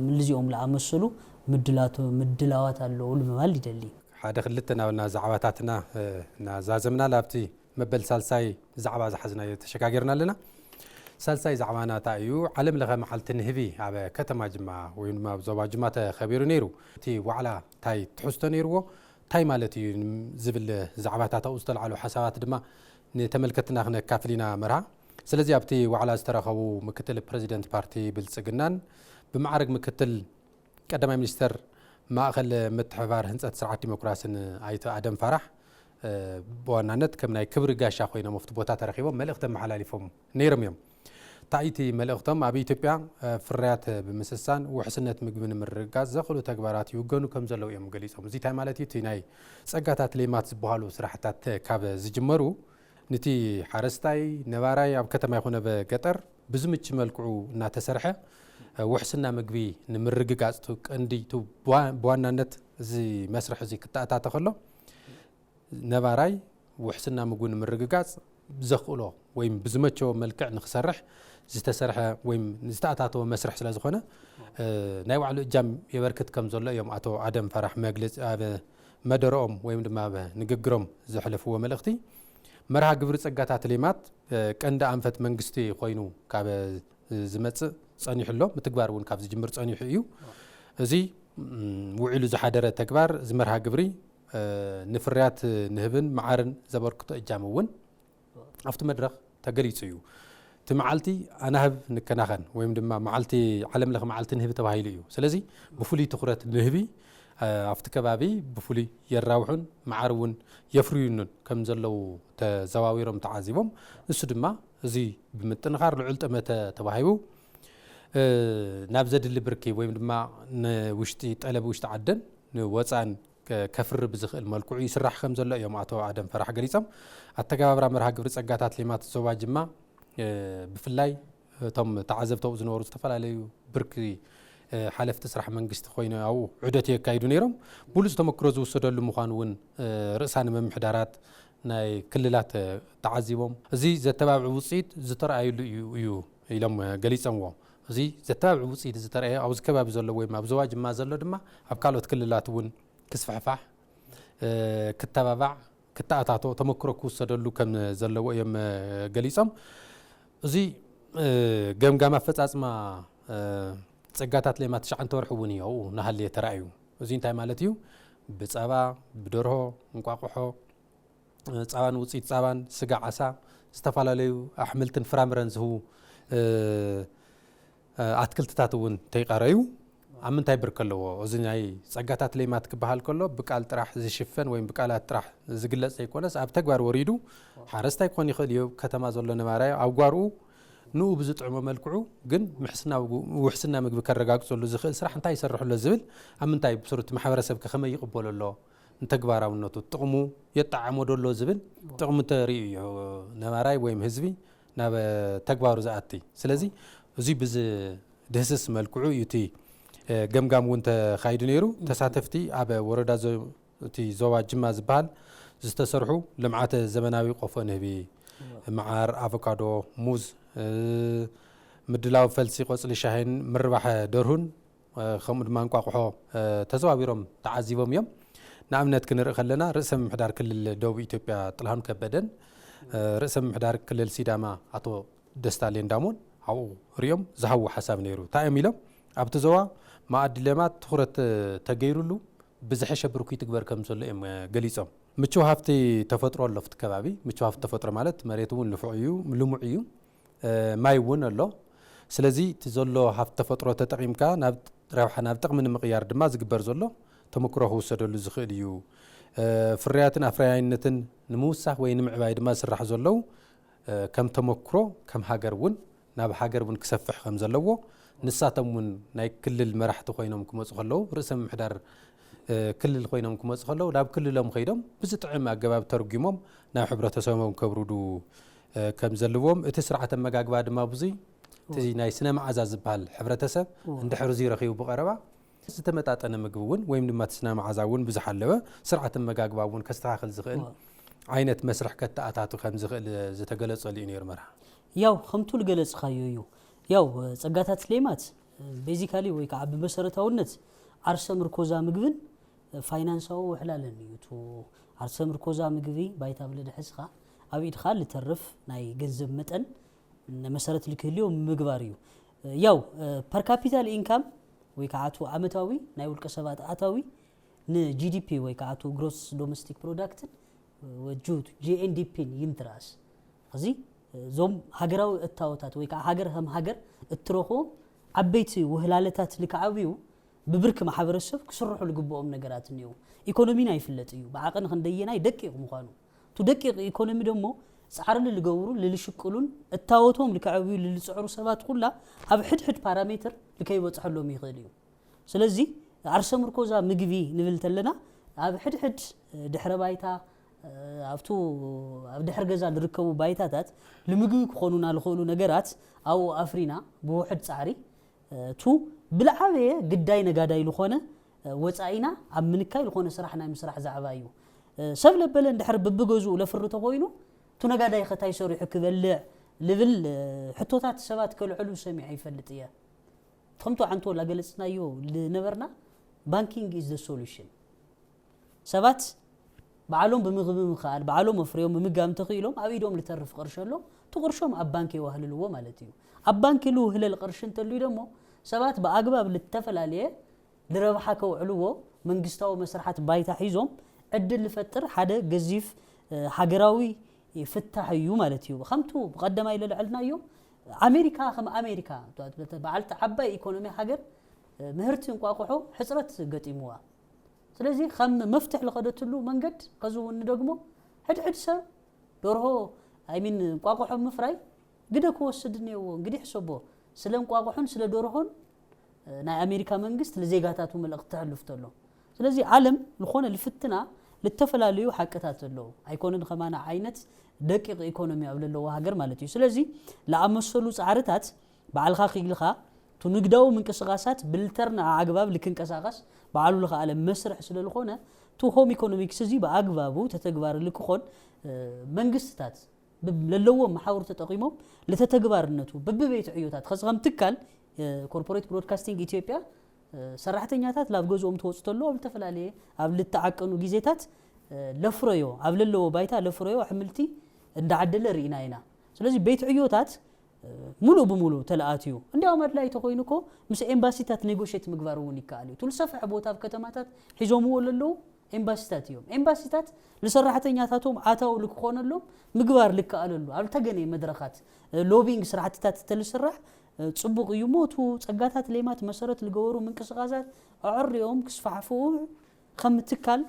ምልዚኦም ለኣመሰሉ ምድላዋት ኣለዉ ንምባል ይደሊ። ሓደ ክልተ ናብና ዛዕባታትና እናዛዘምና ላብቲ መበል ሳልሳይ ዛዕባ ዝሓዝናዮ ተሸጋጊርና ኣለና። ሳልሳይ ዛዕባና እንታይ እዩ? ዓለም ለኸ መዓልቲ ንህቢ ኣብ ከተማ ጅማ ወይ ድማ ኣብ ዞባ ጅማ ተኸቢሩ ነይሩ። እቲ ዋዕላ እንታይ ትሕዝቶ ነይርዎ? እንታይ ማለት እዩ ዝብል ዛዕባታት ኣብኡ ዝተልዓሉ ሓሳባት ድማ ንተመልከትና ክነካፍል ኢና መርሃ። ስለዚ ኣብቲ ዋዕላ ዝተረኸቡ ምክትል ፕረዚደንት ፓርቲ ብልፅግናን ብመዓርግ ምክትል ቀዳማይ ሚኒስተር ማእኸል ምትሕብባር ህንፀት ስርዓት ዲሞክራስን ኣይተ ኣደም ፋራሕ ብዋናነት ከም ናይ ክብሪ ጋሻ ኮይኖም ኣብቲ ቦታ ተረኺቦም መልእኽቲ ኣመሓላሊፎም ነይሮም እዮም። ታይቲ መልእኽቶም ኣብ ኢትዮጵያ ፍርያት ብምስሳን ውሕስነት ምግቢ ንምርግጋፅ ዘኽእሉ ተግባራት ይውገኑ ከም ዘለዉ እዮም ገሊፆም። እዚ እንታይ ማለት እዩ? እቲ ናይ ፀጋታት ሌማት ዝበሃሉ ስራሕታት ካብ ዝጅመሩ ንቲ ሓረስታይ ነባራይ ኣብ ከተማ ይኹን ኣብ ገጠር ብዝምች መልክዑ እናተሰርሐ ውሕስና ምግቢ ንምርግጋፅ ቱ ቀንዲ ቱ ብዋናነት እዚ መስርሕ እዚ ክተኣታተ ከሎ ነባራይ ውሕስና ምግቢ ንምርግጋፅ ዘኽእሎ ወይም ብዝመቸዎ መልክዕ ንክሰርሕ ዝተሰርሐ ወይም ዝተኣታተወ መስርሕ ስለ ዝኾነ ናይ ባዕሉ እጃም የበርክት ከም ዘሎ እዮም ኣቶ ኣደም ፈራሕ መግለፂ ኣብ መደረኦም ወይም ድማ ኣብ ንግግሮም ዘሕለፍዎ መልእኽቲ። መርሃ ግብሪ ፀጋታት ሌማት ቀንዲ ኣንፈት መንግስቲ ኮይኑ ካብ ዝመፅእ ፀኒሑ ኣሎ፣ ምትግባር እውን ካብ ዝጅምር ፀኒሑ እዩ። እዚ ውዒሉ ዝሓደረ ተግባር እዚ መርሃ ግብሪ ንፍርያት ንህብን መዓርን ዘበርክቶ እጃም እውን ኣብቲ መድረኽ ተገሊፁ እዩ። እቲ መዓልቲ ኣናህብ ንከናኸን ወይም ድማ መዓልቲ ዓለም ለኸ መዓልቲ ንህቢ ተባሂሉ እዩ። ስለዚ ብፍሉይ ትኹረት ንህቢ ኣብቲ ከባቢ ብፍሉይ የራብሑን መዓር እውን የፍርዩን ከም ዘለዉ ተዘዋዊሮም ተዓዚቦም። ንሱ ድማ እዚ ብምጥንኻር ልዑል ጠመተ ተባሂቡ ናብ ዘድሊ ብርኪ ወይም ድማ ንውሽጢ ጠለብ ውሽጢ ዓደን ንወፃእን ከፍሪ ብዝኽእል መልክዑ ይስራሕ ከም ዘሎ እዮም ኣቶ ኣደም ፈራሕ ገሊፆም። ኣተገባብራ መርሃ ግብሪ ፀጋታት ሌማት ዞባ ጅማ ብፍላይ እቶም ተዓዘብቲ ኣብኡ ዝነበሩ ዝተፈላለዩ ብርኪ ሓለፍቲ ስራሕ መንግስቲ ኮይኑ ኣብኡ ዑደት የካይዱ ነይሮም። ብሉፅ ተመክሮ ዝውሰደሉ ምዃኑ እውን ርእሳነ ምምሕዳራት ናይ ክልላት ተዓዚቦም። እዚ ዘተባብዕ ውፅኢት ዝተረኣየሉ እዩ እዩ ኢሎም ገሊፆምዎ። እዚ ዘተባብዕ ውፅኢት ዝተረኣየ ኣብዚ ከባቢ ዘሎ ወይም ኣብ ዞባ ጅማ ዘሎ ድማ ኣብ ካልኦት ክልላት እውን ክስፍሕፋሕ ክተባባዕ ክተኣታቶ ተመክሮ ክውሰደሉ ከም ዘለዎ እዮም ገሊፆም። እዚ ገምጋም ኣፈፃፅማ ፀጋታት ሌማት ትሽዓንተ ወርሒ እውን እዩ ኣብኡ እናሃለየ ተራእዩ። እዚ እንታይ ማለት እዩ? ብፀባ፣ ብደርሆ፣ እንቋቑሖ፣ ፀባን ውፅኢት ፀባን፣ ስጋ ዓሳ፣ ዝተፈላለዩ ኣሕምልትን ፍራምረን ዝህቡ ኣትክልትታት እውን ተይቀረዩ ኣብ ምንታይ ብርክ ኣለዎ? እዚ ናይ ፀጋታት ሌማት ክበሃል ከሎ ብቃል ጥራሕ ዝሽፈን ወይም ብቃላት ጥራሕ ዝግለፅ ዘይኮነስ ኣብ ተግባር ወሪዱ ሓረስታይ ክኾን ይኽእል እዩ፣ ከተማ ዘሎ ነባራይ ኣብ ጓርኡ ንኡ ብዝጥዕሞ መልክዑ ግን ምሕስና ውሕስና ምግቢ ከረጋግፀሉ ዝኽእል ስራሕ እንታይ ይሰርሕ ኣሎ ዝብል ኣብ ምንታይ ብስሩ እቲ ማሕበረሰብ ከ ከመይ ይቕበሎ ኣሎ? ንተግባራውነቱ ጥቕሙ የጠዓሞ ዶ ኣሎ ዝብል ጥቕሚ ተርእዩ እዩ ነባራይ ወይም ህዝቢ ናብ ተግባሩ ዝኣቲ። ስለዚ እዚ ብዚ ድህስስ መልክዑ እዩ እቲ ገምጋም እውን ተኻይዱ ነይሩ። ተሳተፍቲ ኣብ ወረዳ እቲ ዞባ ጅማ ዝበሃል ዝተሰርሑ ልምዓት ዘመናዊ ቆፎ ንህቢ፣ መዓር፣ ኣቮካዶ፣ ሙዝ፣ ምድላው ፈልሲ ቆፅሊ ሻሂን ምርባሕ ደርሁን ከምኡ ድማ እንቋቑሖ ተዘዋዊሮም ተዓዚቦም እዮም። ንኣብነት ክንርኢ ከለና ርእሰ ምምሕዳር ክልል ደቡብ ኢትዮጵያ ጥላሁን ከበደን ርእሰ ምምሕዳር ክልል ሲዳማ ኣቶ ደስታ ሌንዳሞን ኣብኡ ሪኦም ዝሃብዎ ሓሳብ ነይሩ። እንታይ እዮም ኢሎም ኣብቲ ዞባ መኣዲ ሌማት ትኹረት ተገይሩሉ ብዝሐሸ ብርኩ ይትግበር ከም ዘሎ እዮም ገሊፆም። ምቹው ሃፍቲ ተፈጥሮ ኣሎ ኣብቲ ከባቢ። ምቹው ሃፍቲ ተፈጥሮ ማለት መሬት እውን ልፉዕ እዩ፣ ልሙዕ እዩ፣ ማይ እውን ኣሎ። ስለዚ እቲ ዘሎ ሃፍቲ ተፈጥሮ ተጠቒምካ ናብ ረብሓ ናብ ጥቕሚ ንምቕያር ድማ ዝግበር ዘሎ ተመክሮ ክውሰደሉ ዝኽእል እዩ። ፍርያትን ኣፍራያይነትን ንምውሳኽ ወይ ንምዕባይ ድማ ዝስራሕ ዘለዉ ከም ተመክሮ ከም ሃገር እውን ናብ ሃገር እውን ክሰፍሕ ከም ዘለዎ ንሳቶም እውን ናይ ክልል መራሕቲ ኮይኖም ክመፁ ከለዉ ርእሰ ምምሕዳር ክልል ኮይኖም ክመፁ ከለዉ ናብ ክልሎም ከይዶም ብዝጥዕም ኣገባብ ተርጉሞም ናብ ሕብረተሰቦም ከብርዱ ከም ዘለዎም እቲ ስርዓተ ኣመጋግባ ድማ ብዙይ እቲ ናይ ስነ መዓዛ ዝበሃል ሕብረተሰብ እንድሕር እዚ ረኺቡ ብቐረባ ዝተመጣጠነ ምግቢ እውን ወይም ድማ እቲ ስነ መዓዛ እውን ብዝሓለወ ስርዓተ ኣመጋግባ እውን ከስተኻኽል ዝኽእል ዓይነት መስርሕ ከተኣታቱ ከም ዝኽእል ዝተገለጸሉ እዩ ነይሩ መርሃ። ያው ከምቱ ልገለጽኻዮ እዩ። ያው ጸጋታት ሌማት basically ወይ ከዓ ብመሰረታውነት ዓርሰ ምርኮዛ ምግብን ፋይናንሳዊ ውሕላለን እዩ። እቱ ዓርሰ ምርኮዛ ምግቢ ባይታ ብለድሐስኻ ኣብ ኢድኻ ልተርፍ ናይ ገንዘብ መጠን መሰረት ልክህልዮ ምግባር እዩ። ያው per capital income ወይ ከዓ እቱ ዓመታዊ ናይ ውልቀ ሰባት ኣታዊ ን GDP ወይ ከዓ እቱ gross domestic product ን GNDP ን ይንትራስ። እዚ እዞም ሃገራዊ እታወታት ወይ ከዓ ሃገር ከም ሃገር እትረኽቦም ዓበይቲ ውህላለታት ልክዓብዩ ብብርኪ ማሕበረሰብ ክስርሑ ልግብኦም ነገራት እኒው። ኢኮኖሚና ይፍለጥ እዩ ብዓቐን ክንደየናይ ደቂቕ ምዃኑ። እቱ ደቂቕ ኢኮኖሚ ደሞ ፃዕሪ ልልገብሩ ልልሽቅሉን እታወቶም ልክዕብዩ ልልፅዕሩ ሰባት ኩላ ኣብ ሕድሕድ ፓራሜትር ልከይበፅሐሎም ይኽእል እዩ። ስለዚ ዓርሰ ምርኮዛ ምግቢ ንብል ተለና ኣብ ሕድሕድ ድሕረ ባይታ ኣብቱ ኣብ ድሕር ገዛ ዝርከቡ ባይታታት ንምግቢ ክኾኑና ዝኽእሉ ነገራት ኣብኡ ኣፍሪና ብውሕድ ፃዕሪ ቱ ብልዓበየ ግዳይ ነጋዳይ ዝኾነ ወፃኢና ኣብ ምንካይ ዝኾነ ስራሕ ናይ ምስራሕ ዛዕባ እዩ። ሰብ ለበለ እንድሕር ብብገዝኡ ለፍሪ ተኾይኑ ቱ ነጋዳይ ኸታይ ሰሪሑ ክበልዕ ልብል ሕቶታት ሰባት ከልዕሉ ሰሚዐ ይፈልጥ እየ። ትኽምቶ ዓንቶ ላገለፅናዮ ልነበርና banking is the solution። ሰባት ባዕሎም ብምግቢ ምኽኣል ባዕሎም ኣፍርዮም ብምጋም ተኽኢሎም ኣብ ኢዶም ልተርፍ ቅርሸ ኣሎ። እቲ ቅርሾም ኣብ ባንክ የዋህልልዎ ማለት እዩ። ኣብ ባንክ ልውህለል ቅርሺ እንተልዩ ደሞ ሰባት ብኣግባብ ልተፈላለየ ልረብሓ ከውዕልዎ መንግስታዊ መስርሓት ባይታ ሒዞም ዕድል ልፈጥር ሓደ ገዚፍ ሃገራዊ ፍታሕ እዩ ማለት እዩ። ከምቱ ብቐደማይ ለልዐልናዮ ኣሜሪካ ከም ኣሜሪካ በዓልቲ ዓባይ ኢኮኖሚ ሃገር ምህርቲ እንቋቑሖ ሕፅረት ገጢምዋ። ስለዚ ከም መፍትሕ ልኸደትሉ መንገድ ከዚ እውን ንደግሞ ሕድሕድ ሰብ ደርሆ ኣይሚን እንቋቑሖ ምፍራይ ግደ ክወስድ እኒአዎ። እንግዲህ ሕሰቦ ስለ እንቋቑሖን ስለ ደርሆን ናይ ኣሜሪካ መንግስት ልዜጋታቱ መልእኽቲ ተሕልፍ ተሎ። ስለዚ ዓለም ዝኾነ ልፍትና ልተፈላለዩ ሓቅታት ኣለዉ። ኣይኮነን ከማና ዓይነት ደቂቕ ኢኮኖሚ ኣብ ለለዎ ሃገር ማለት እዩ። ስለዚ ለኣመሰሉ ፃዕርታት ባዕልኻ ክኢልኻ ቱ ንግዳዊ ምንቅስቃሳት ብልተርና ኣግባብ ልክንቀሳቀስ ባዕሉ ልኸኣለ መስርሕ ስለ ዝኾነ ቱ ሆም ኢኮኖሚክስ እዚ ብኣግባቡ ተተግባር ልክኾን መንግስትታት ለለዎም መሓውር ተጠቂሞም ልተተግባርነቱ ብብቤት ዕዮታት ከዚ ከም ትካል ኮርፖሬት ብሮድካስቲንግ ኢትዮጵያ ሰራሕተኛታት ላብ ገዝኦም ተወፁ ተሎ ኣብ ዝተፈላለየ ኣብ ልተዓቀኑ ግዜታት ለፍረዮ ኣብ ለለዎ ባይታ ለፍረዮ ኣሕምልቲ እንዳዓደለ ርኢና ኢና። ስለዚ ቤት ዕዮታት ሙሉእ ብሙሉእ ተለኣትዩ እንዲያውም ኣድላይ ተኮይኑ ኮ ምስ ኤምባሲታት ኔጎሽት ምግባር እውን ይከኣል እዩ። ቱል ሰፍሐ ቦታ ኣብ ከተማታት ሒዞምዎ ለለዉ ኤምባሲታት እዮም። ኤምባሲታት ንሰራሕተኛታቶም ኣታዊ ልክኾነሎም ምግባር ልከኣለሉ ኣብ ተገነየ መድረኻት ሎቢንግ ስራሕትታት ተልስራሕ ፅቡቕ እዩ። ሞቱ ፀጋታት ሌማት መሰረት ልገበሩ ምንቅስቃሳት ኣዕሪዮም ክስፋሕፍኡ ከም ትካል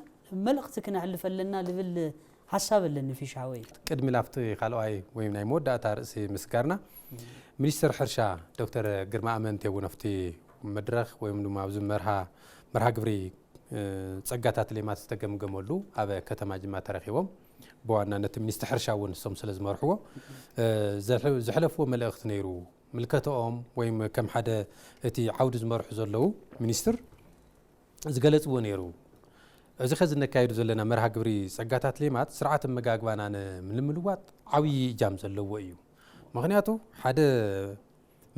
መልእኽቲ ክነሕልፍ ኣለና ልብል ሓሳብ ኣለኒ ፊሽ ሓወይ። ቅድሚ ላፍቲ ካልኣይ ወይም ናይ መወዳእታ ርእሲ ምስጋርና ሚኒስትር ሕርሻ ዶክተር ግርማ ኣመንቴ እውን ኣብቲ መድረኽ ወይም ድማ ኣብዚ መርሃ መርሃ ግብሪ ጸጋታት ሌማት ዝተገምገመሉ ኣብ ከተማ ጅማ ተረኺቦም፣ ብዋናነት ሚኒስትር ሕርሻ እውን እሶም ስለ ዝመርሕዎ ዘሕለፍዎ መልእኽቲ ነይሩ። ምልከተኦም ወይም ከም ሓደ እቲ ዓውዲ ዝመርሑ ዘለዉ ሚኒስትር ዝገለጽዎ ነይሩ። እዚ ኸዚ ነካይዱ ዘለና መርሃ ግብሪ ጸጋታት ሌማት ስርዓት ኣመጋግባና ንምልዋጥ ዓብዪ እጃም ዘለዎ እዩ። ምኽንያቱ ሓደ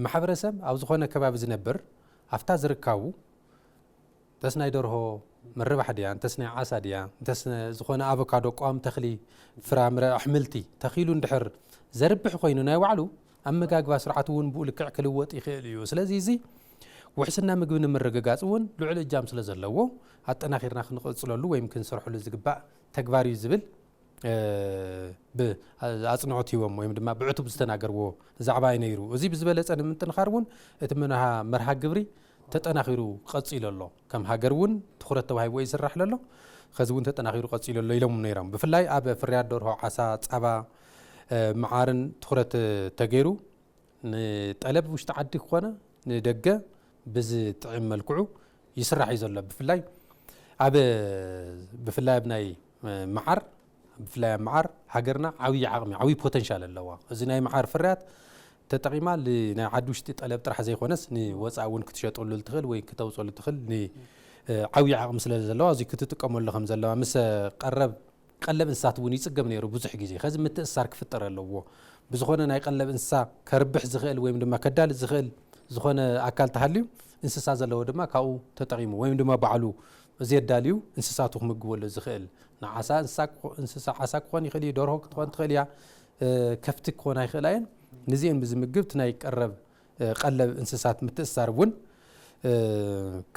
ማሕበረሰብ ኣብ ዝኾነ ከባቢ ዝነብር ኣብታ ዝርካቡ እንተስ ናይ ደርሆ መረባሕ ድያ፣ እንተስ ናይ ዓሳ ድያ፣ እንተስ ዝኾነ ኣቮካዶ፣ ቀዋም ተኽሊ፣ ፍራምረ፣ ኣሕምልቲ ተኺሉ እንድሕር ዘርብሕ ኮይኑ ናይ ባዕሉ ኣመጋግባ ስርዓቱ እውን ብኡ ልክዕ ክልወጥ ይኽእል እዩ። ስለዚ እዚ ውሕስና ምግቢ ንምርግጋፅ እውን ልዑል እጃም ስለ ዘለዎ ኣጠናኺርና ክንቕፅለሉ ወይም ክንሰርሐሉ ዝግባእ ተግባር እዩ ዝብል ብኣፅንዖት ሂቦም ወይም ድማ ብዕቱብ ዝተናገርዎ ዛዕባ እዩ ነይሩ። እዚ ብዝበለፀ ንምጥንኻር እውን እቲ መርሃ ግብሪ ተጠናኺሩ ቀፂሉ ኣሎ። ከም ሃገር እውን ትኹረት ተዋሂብዎ ይስራሕ ኣሎ። ከዚ እውን ተጠናኺሩ ቀፂሉ ኣሎ ኢሎም ነይሮም። ብፍላይ ኣብ ፍርያት ደርሆ፣ ዓሳ፣ ፃባ፣ መዓርን ትኹረት ተገይሩ ንጠለብ ውሽጢ ዓዲ ክኾነ ንደገ ብዝጥዕም መልክዑ ይስራሕ እዩ ዘሎ። ብፍላይ ኣብ ብፍላይ ኣብ ናይ መዓር ብፍላይ ኣብ መዓር ሃገርና ዓብዪ ዓቕሚ ዓብዪ ፖተንሻል ኣለዋ። እዚ ናይ መዓር ፍርያት ተጠቒማ ናይ ዓዲ ውሽጢ ጠለብ ጥራሕ ዘይኮነስ ንወፃኢ እውን ክትሸጠሉ ትኽእል ወይ ክተውፀሉ ትኽእል ዓብዪ ዓቕሚ ስለ ዘለዋ እዚ ክትጥቀመሉ ከም ዘለዋ ምስ ቀረብ ቀለብ እንስሳት እውን ይፅገም ነይሩ ብዙሕ ግዜ። ከዚ ምትእስሳር ክፍጠር ኣለዎ። ብዝኾነ ናይ ቀለብ እንስሳ ከርብሕ ዝኽእል ወይም ድማ ከዳሊ ዝኽእል ዝኾነ ኣካል ተሃልዩ እንስሳ ዘለዎ ድማ ካብኡ ተጠቒሙ ወይም ድማ ባዕሉ ዘዳልዩ እንስሳቱ ክምግበሉ ዝኽእል ንዓሳ እንስሳ ዓሳ ክኾን ይኽእል እዩ፣ ደርሆ ክትኾን ትኽእል እያ፣ ከፍቲ ክኾና ይኽእላ እየን። ንዚአን ብዝምግብ እቲ ናይ ቀረብ ቀለብ እንስሳት ምትእስሳር እውን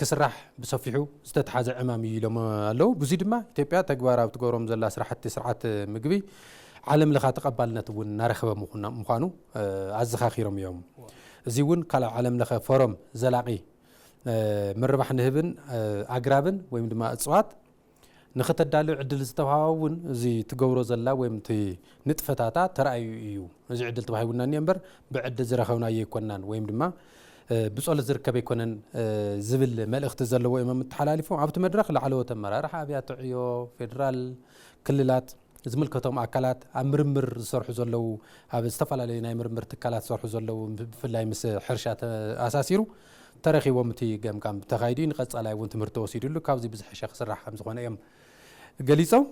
ክስራሕ ብሰፊሑ ዝተተሓዘ ዕማም እዩ ኢሎም ኣለዉ። ብዙይ ድማ ኢትዮጵያ ተግባራዊ ትገብሮም ዘላ ስራሕቲ ስርዓት ምግቢ ዓለም ለኻ ተቐባልነት እውን እናረኸበ ምዃኑ ኣዘኻኺሮም እዮም። እዚ እውን ካልኣይ ዓለም ለኸ ፎረም ዘላቒ ምርባሕ ንህብን ኣግራብን ወይም ድማ እፅዋት ንኽተዳልው ዕድል ዝተውሃባ እውን እዚ ትገብሮ ዘላ ወይም እቲ ንጥፈታታ ተራእዩ እዩ። እዚ ዕድል ተዋሂቡና እኒኦ እምበር ብዕድል ዝረኸብናዮ ኣይኮናን ወይም ድማ ብፀሎት ዝርከብ ኣይኮነን ዝብል መልእኽቲ ዘለዎ እዮም ኣመተሓላሊፎም። ኣብቲ መድረኽ ላዕለዎት ኣመራርሓ ኣብያተ ዕዮ፣ ፌዴራል፣ ክልላት፣ ዝምልከቶም ኣካላት ኣብ ምርምር ዝሰርሑ ዘለዉ ኣብ ዝተፈላለዩ ናይ ምርምር ትካላት ዝሰርሑ ዘለዉ ብፍላይ ምስ ሕርሻ ተኣሳሲሩ ተረኺቦም እቲ ገምጋም ተኻይዱ እዩ። ንቐፃላይ እውን ትምህርቲ ተወሲዱሉ ካብዚ ብዝሐሸ ክስራሕ ከም ዝኾነ እዮም ገሊፆም።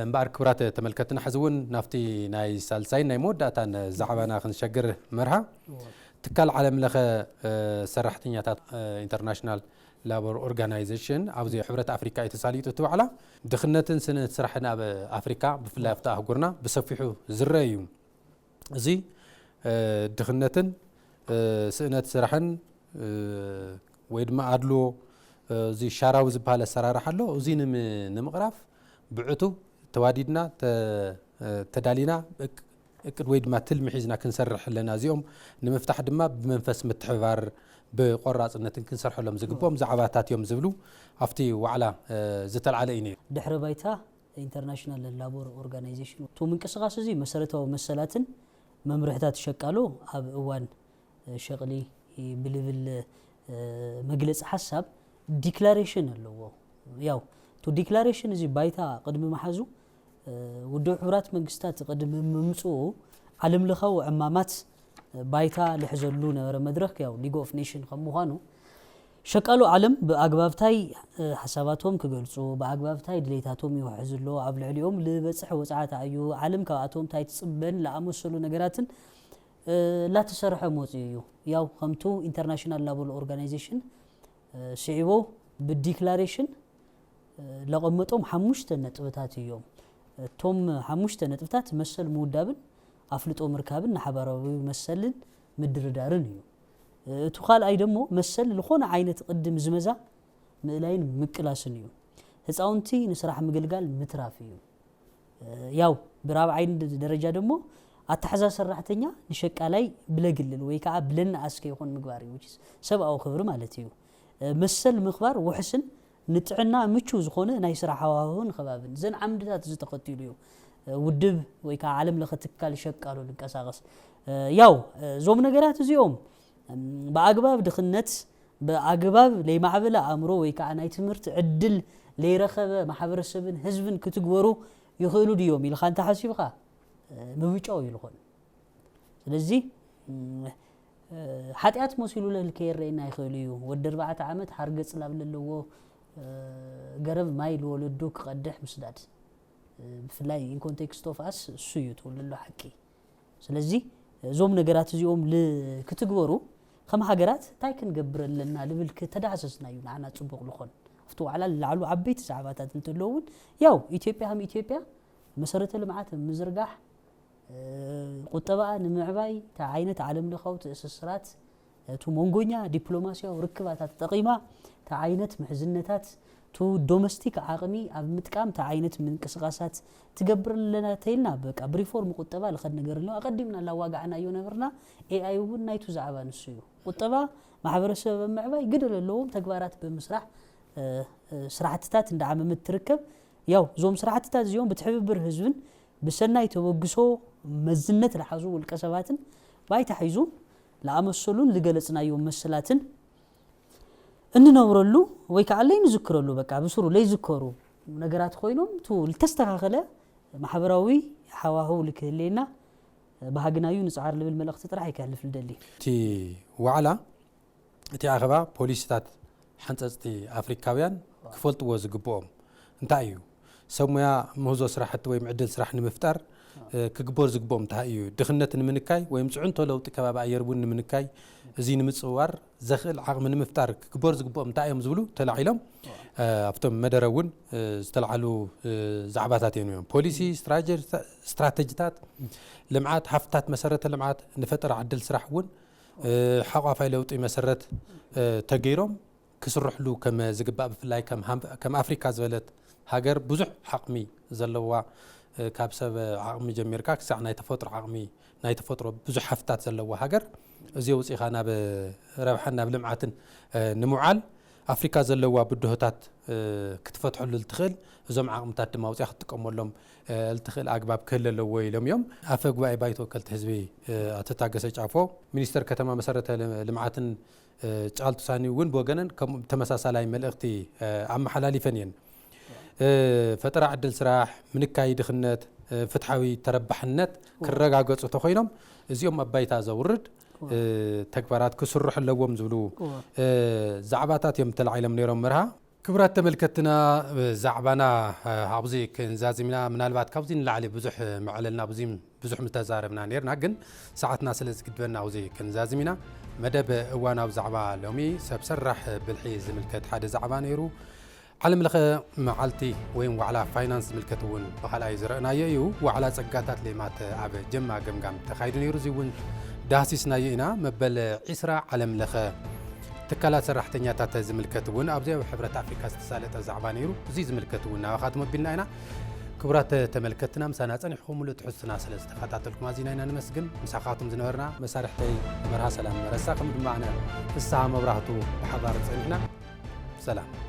እምበኣር ክቡራት ተመልከትና ሕዚ እውን ናብቲ ናይ ሳልሳይን ናይ መወዳእታን ዛዕባና ክንሸግር መርሃ ትካል ዓለም ለኸ ሰራሕተኛታት ኢንተርናሽናል ላቦር ኦርጋናይዜሽን ኣብዚ ሕብረት ኣፍሪካ እዩ ተሳሊጡ እቲ ዋዕላ። ድኽነትን ስእነት ስራሕን ኣብ ኣፍሪካ ብፍላይ ኣብቲ ኣህጉርና ብሰፊሑ ዝረአ እዩ። እዚ ድኽነትን ስእነት ስራሕን ወይ ድማ ኣድልዎ እዚ ሻራዊ ዝበሃል ኣሰራርሓ ኣሎ። እዚ ንምቕራፍ ብዕቱብ ተዋዲድና ተዳሊና እቅድ ወይ ድማ ትልሚ ሒዝና ክንሰርሕ ኣለና። እዚኦም ንምፍታሕ ድማ ብመንፈስ ምትሕብባር ብቆራፅነትን ክንሰርሐሎም ዝግብኦም ዛዕባታት እዮም ዝብሉ ኣብቲ ዋዕላ ዝተልዓለ እዩ ነይሩ። ድሕረ ባይታ ኢንተርናሽናል ላቦር ኦርጋናይዜሽን እቲ ምንቅስቃስ እዚ መሰረታዊ መሰላትን መምርሕታት ሸቃሎ ኣብ እዋን ሸቕሊ ብልብል መግለፂ ሓሳብ ዲክላሬሽን ኣለዎ። ያው እቲ ዲክላሬሽን እዚ ባይታ ቅድሚ መሓዙ ውድብ ሕቡራት መንግስታት ቅድሚ ምምፅኡ ዓለም ለኻዊ ዕማማት ባይታ ልሕዘሉ ነበረ መድረክ ያው ሊግ ኦፍ ኔሽን ከም ምዃኑ ሸቃሎ ዓለም ብኣግባብታይ ሓሳባቶም ክገልፁ ብኣግባብታይ ድሌታቶም ይውሕዝ ኣሎ ኣብ ልዕሊኦም ልበፅሕ ወፅዓት ኣዩ ዓለም ካብኣቶም እንታይ ትፅበን ለኣመሰሉ ነገራትን ላተሰርሐ መፅኡ እዩ። ያው ከምቱ ኢንተርናሽናል ላቦር ኦርጋናይዜሽን ስዒቦ ብዲክላሬሽን ለቐመጦም ሓሙሽተ ነጥብታት እዮም። እቶም ሓሙሽተ ነጥብታት መሰል ምውዳብን ኣፍልጦ ምርካብን ንሓባራዊ መሰልን ምድርዳርን እዩ። እቱ ካልኣይ ደሞ መሰል ዝኾነ ዓይነት ቅዲ ምዝመዛ ምእላይን ምቅላስን እዩ። ህፃውንቲ ንስራሕ ምግልጋል ምትራፍ እዩ። ያው ብራብዓይ ደረጃ ደሞ ኣታሕዛ ሰራሕተኛ ንሸቃላይ ብለግልል ወይ ከዓ ብለና ኣስከ ይኾን ምግባር እዩ። ሰብኣዊ ክብሪ ማለት እዩ። መሰል ምኽባር ውሕስን ንጥዕና ምቹ ዝኾነ ናይ ስራሕ ሃዋህውን ከባብን ዘን ዓምድታት ዝተኸትሉ እዩ። ውድብ ወይ ከዓ ዓለም ለኸ ትካል ሸቃሎ ልንቀሳቐስ ያው እዞም ነገራት እዚኦም ብኣግባብ ድኽነት ብኣግባብ ለይማዕበለ ኣእምሮ ወይ ከዓ ናይ ትምህርቲ ዕድል ለይረኸበ ማሕበረሰብን ህዝብን ክትግበሩ ይኽእሉ ድዮም ኢልካ እንተ ሓሲብካ፣ እ፣ ምብጫው እዩ ልኾን። ስለዚ፣ እ፣ ሓጢኣት መሲሉ ለልከየረየና ይኽእል እዩ። ወዲ ኣርባዕተ ዓመት ሓርገጽ ላብ ለለዎ፣ እ፣ ገረብ ማይ ልወለዱ ክቐድሕ ምስዳድ። እ፣ ብፍላይ in context of us እሱ እዩ ትውልሎ ሓቂ። ስለዚ እዞም ነገራት እዚኦም ል-፣ ክትግበሩ ከም ሃገራት እንታይ ክንገብር ኣለና ልብል ክተዳህሰስና እዩ ንዓና ጽቡቕ ልኾን። ኣብቲ ዋዕላ ዝለዓሉ ዓበይቲ ዛዕባታት እንተለዉ እውን ያው ኢትዮጵያ ከም ኢትዮጵያ መሰረተ ልምዓት ምዝርጋሕ፣ እ፣ ቁጠባኣ ንምዕባይ፣ እንታይ ዓይነት ዓለም ለኻዊ ትእስስራት፣ እቲ መንጎኛ ዲፕሎማሲያዊ ርክባታት ተጠቒማ፣ እንታይ ዓይነት ምሕዝነታት፣ እቲ ዶሜስቲክ ዓቕሚ ኣብ ምጥቃም እንታይ ዓይነት ምንቅስቓሳት ትገብር ኣለና ተይልና፣ በቃ ብሪፎርም ቁጠባ ልኸድ ነገር ኣለዎ። ኣቐዲምና ላዋጋዕናዮ ነበርና። ኤኣይ እውን ናይቱ ዛዕባ ንሱ እዩ። ቁጠባ ማሕበረሰብ ኣብ ምዕባይ ግደ ዘለዎም ተግባራት ብምስራሕ፣ እ፣ እ፣ ስራሕትታት እንዳዓመመት ትርከብ። ያው እዞም ስራሕትታት እዚኦም ብትሕብብር ህዝብን ብሰናይ ተበግሶ መዝነት ዝሓዙ ውልቀ ሰባትን ባይታ ሒዙ ለኣመሰሉን ዝገለጽናዮም መሰላትን እንነብረሉ ወይ ከዓ ለይንዝክረሉ፣ በቃ ብስሩ ለይዝከሩ ነገራት ኮይኖም፣ እቱ ልተስተኻኸለ ማሕበራዊ ሃዋህው ልክህልየና ባህግናዩ ንጽዓር ልብል መልእኽቲ ጥራሕ ይከህልፍ ልደሊ። እቲ ዋዕላ፣ እቲ ኣኸባ ፖሊሲታት ሓንጸጽቲ ኣፍሪካውያን ክፈልጥዎ ዝግብኦም እንታይ እዩ? ሰብ ሞያ ምህዞ ስራሕቲ ወይም ዕድል ስራሕ ንምፍጣር፣ እ፣ ክግበር ዝግብኦም እንታይ እዩ? ድኽነት ንምንካይ ወይም ጽዕንቶ ለውጢ ከባቢ ኣየር እውን ንምንካይ፣ እዚ ንምጽዋር ዘኽእል ዓቕሚ ንምፍጣር ክግበር ዝግብኦም እንታይ እዮም ዝብሉ ተላዒሎም፣ እ፣ ኣብቶም መደረ እውን፣ እ፣ ዝተላዓሉ፣ እ፣ ዛዕባታት እዮም። ፖሊሲ፣ ስትራጀ-፣ ስትራተጂታት ልምዓት፣ ሃፍታት መሰረተ ልምዓት፣ ንፈጠራ ዕድል ስራሕ እውን፣ እ፣ ሓቋፋይ ለውጢ መሰረት፣ እ፣ ተገይሮም ክስርሕሉ ከም ዝግባእ፣ ብፍላይ ከም ሃም-፣ ከም ኣፍሪካ ዝበለት ሃገር ብዙሕ ዓቕሚ ዘለዋ፣ እ፣ ካብ ሰብ ዓቕሚ ጀሚርካ ክሳዕ ናይ ተፈጥሮ ዓቕሚ፣ ናይ ተፈጥሮ ብዙሕ ሃፍታት ዘለዋ ሃገር፣ እዚ ኣውፂኻ ናብ ረብሓን ናብ ልምዓትን፣ እ፣ ንምውዓል ኣፍሪካ ዘለዋ ብድሆታት፣ እ፣ ክትፈትሐሉ እትኽእል፣ እዞም ዓቕምታት ድማ ኣውፂኣ ክትጥቀመሎም፣ እ፣ እትኽእል ኣግባብ ክህለ ኣለዎ ኢሎም እዮም። ኣፈ ጉባኤ ባይቶ ወከልቲ ህዝቢ፣ እ፣ ኣቶ ታገሰ ጫፎ፣ ሚኒስተር ከተማ መሰረተ ል-፣ ልምዓትን፣ እ፣ ጫልቱ ሳኒ እውን ብወገነን ከም ተመሳሳላይ መልእኽቲ፣ እ፣ ኣመሓላሊፈን እየን። እ፣ ፈጠራ ዕድል ስራሕ፣ ምንካይ ድኽነት፣ እ፣ ፍትሓዊ ተረባሕነት እወ። ክረጋገጹ ተኾይኖም፣ እዚኦም ኣብ ባይታ ዘውርድ፣ እወ። እ፣ ተግባራት ክስርሑ ኣለዎም ዝብሉ፣ እወ። እ፣ ዛዕባታት እዮም ተላዒሎም ነይሮም መርሃ። ክቡራት ተመልከትና፣ እ፣ ዛዕባና፣ እ፣ ኣብዚ ክንዛዝም ኢና። ምናልባት ካብዚ ንላዕሊ ብዙሕ መዕለልና፣ ብዙ ብዙሕ ምተዛረብና ነርና፣ ግን ሰዓትና ስለ ዝግድበና ኣብዚ ክንዛዝም ኢና። መደብ እዋናዊ ዛዕባ ሎሚ ሰብ ሰራሕ ብልሒ ዝምልከት ሓደ ዛዕባ ነይሩ። ዓለም ለኸ መዓልቲ ወይም ዋዕላ ፋይናንስ ዝምልከት እውን ብኻልኣይ ዝረእናዮ እዩ። ዋዕላ ጸጋታት ሌማት ኣብ ጀማ ገምጋም ተኻይዱ ነይሩ። እዚ እውን ዳህሲስናዮ ኢና። መበል ዒስራ ዓለም ለኸ ትካላት ሰራሕተኛታት ዝምልከት እውን ኣብዚ ኣብ ሕብረት ኣፍሪካ ዝተሳለጠ ዛዕባ ነይሩ። እዚ ዝምልከት እውን ናባኻትኩም ኣቢልና ኢና። ክቡራት ተመልከትና፣ ምሳና ጸኒሕኩም ሙሉእ ትሕዝቱና ስለ ዝተኸታተልኩም ኣዚና ኢና ነመስግን። ምሳኻትኩም ዝነበርና መሳርሕተይ መርሃ ሰላም መረሳ፣ ከምኡ ድማ ኣነ ፍስሃ መብራህቱ ብሓባር ጸኒሕና። ሰላም።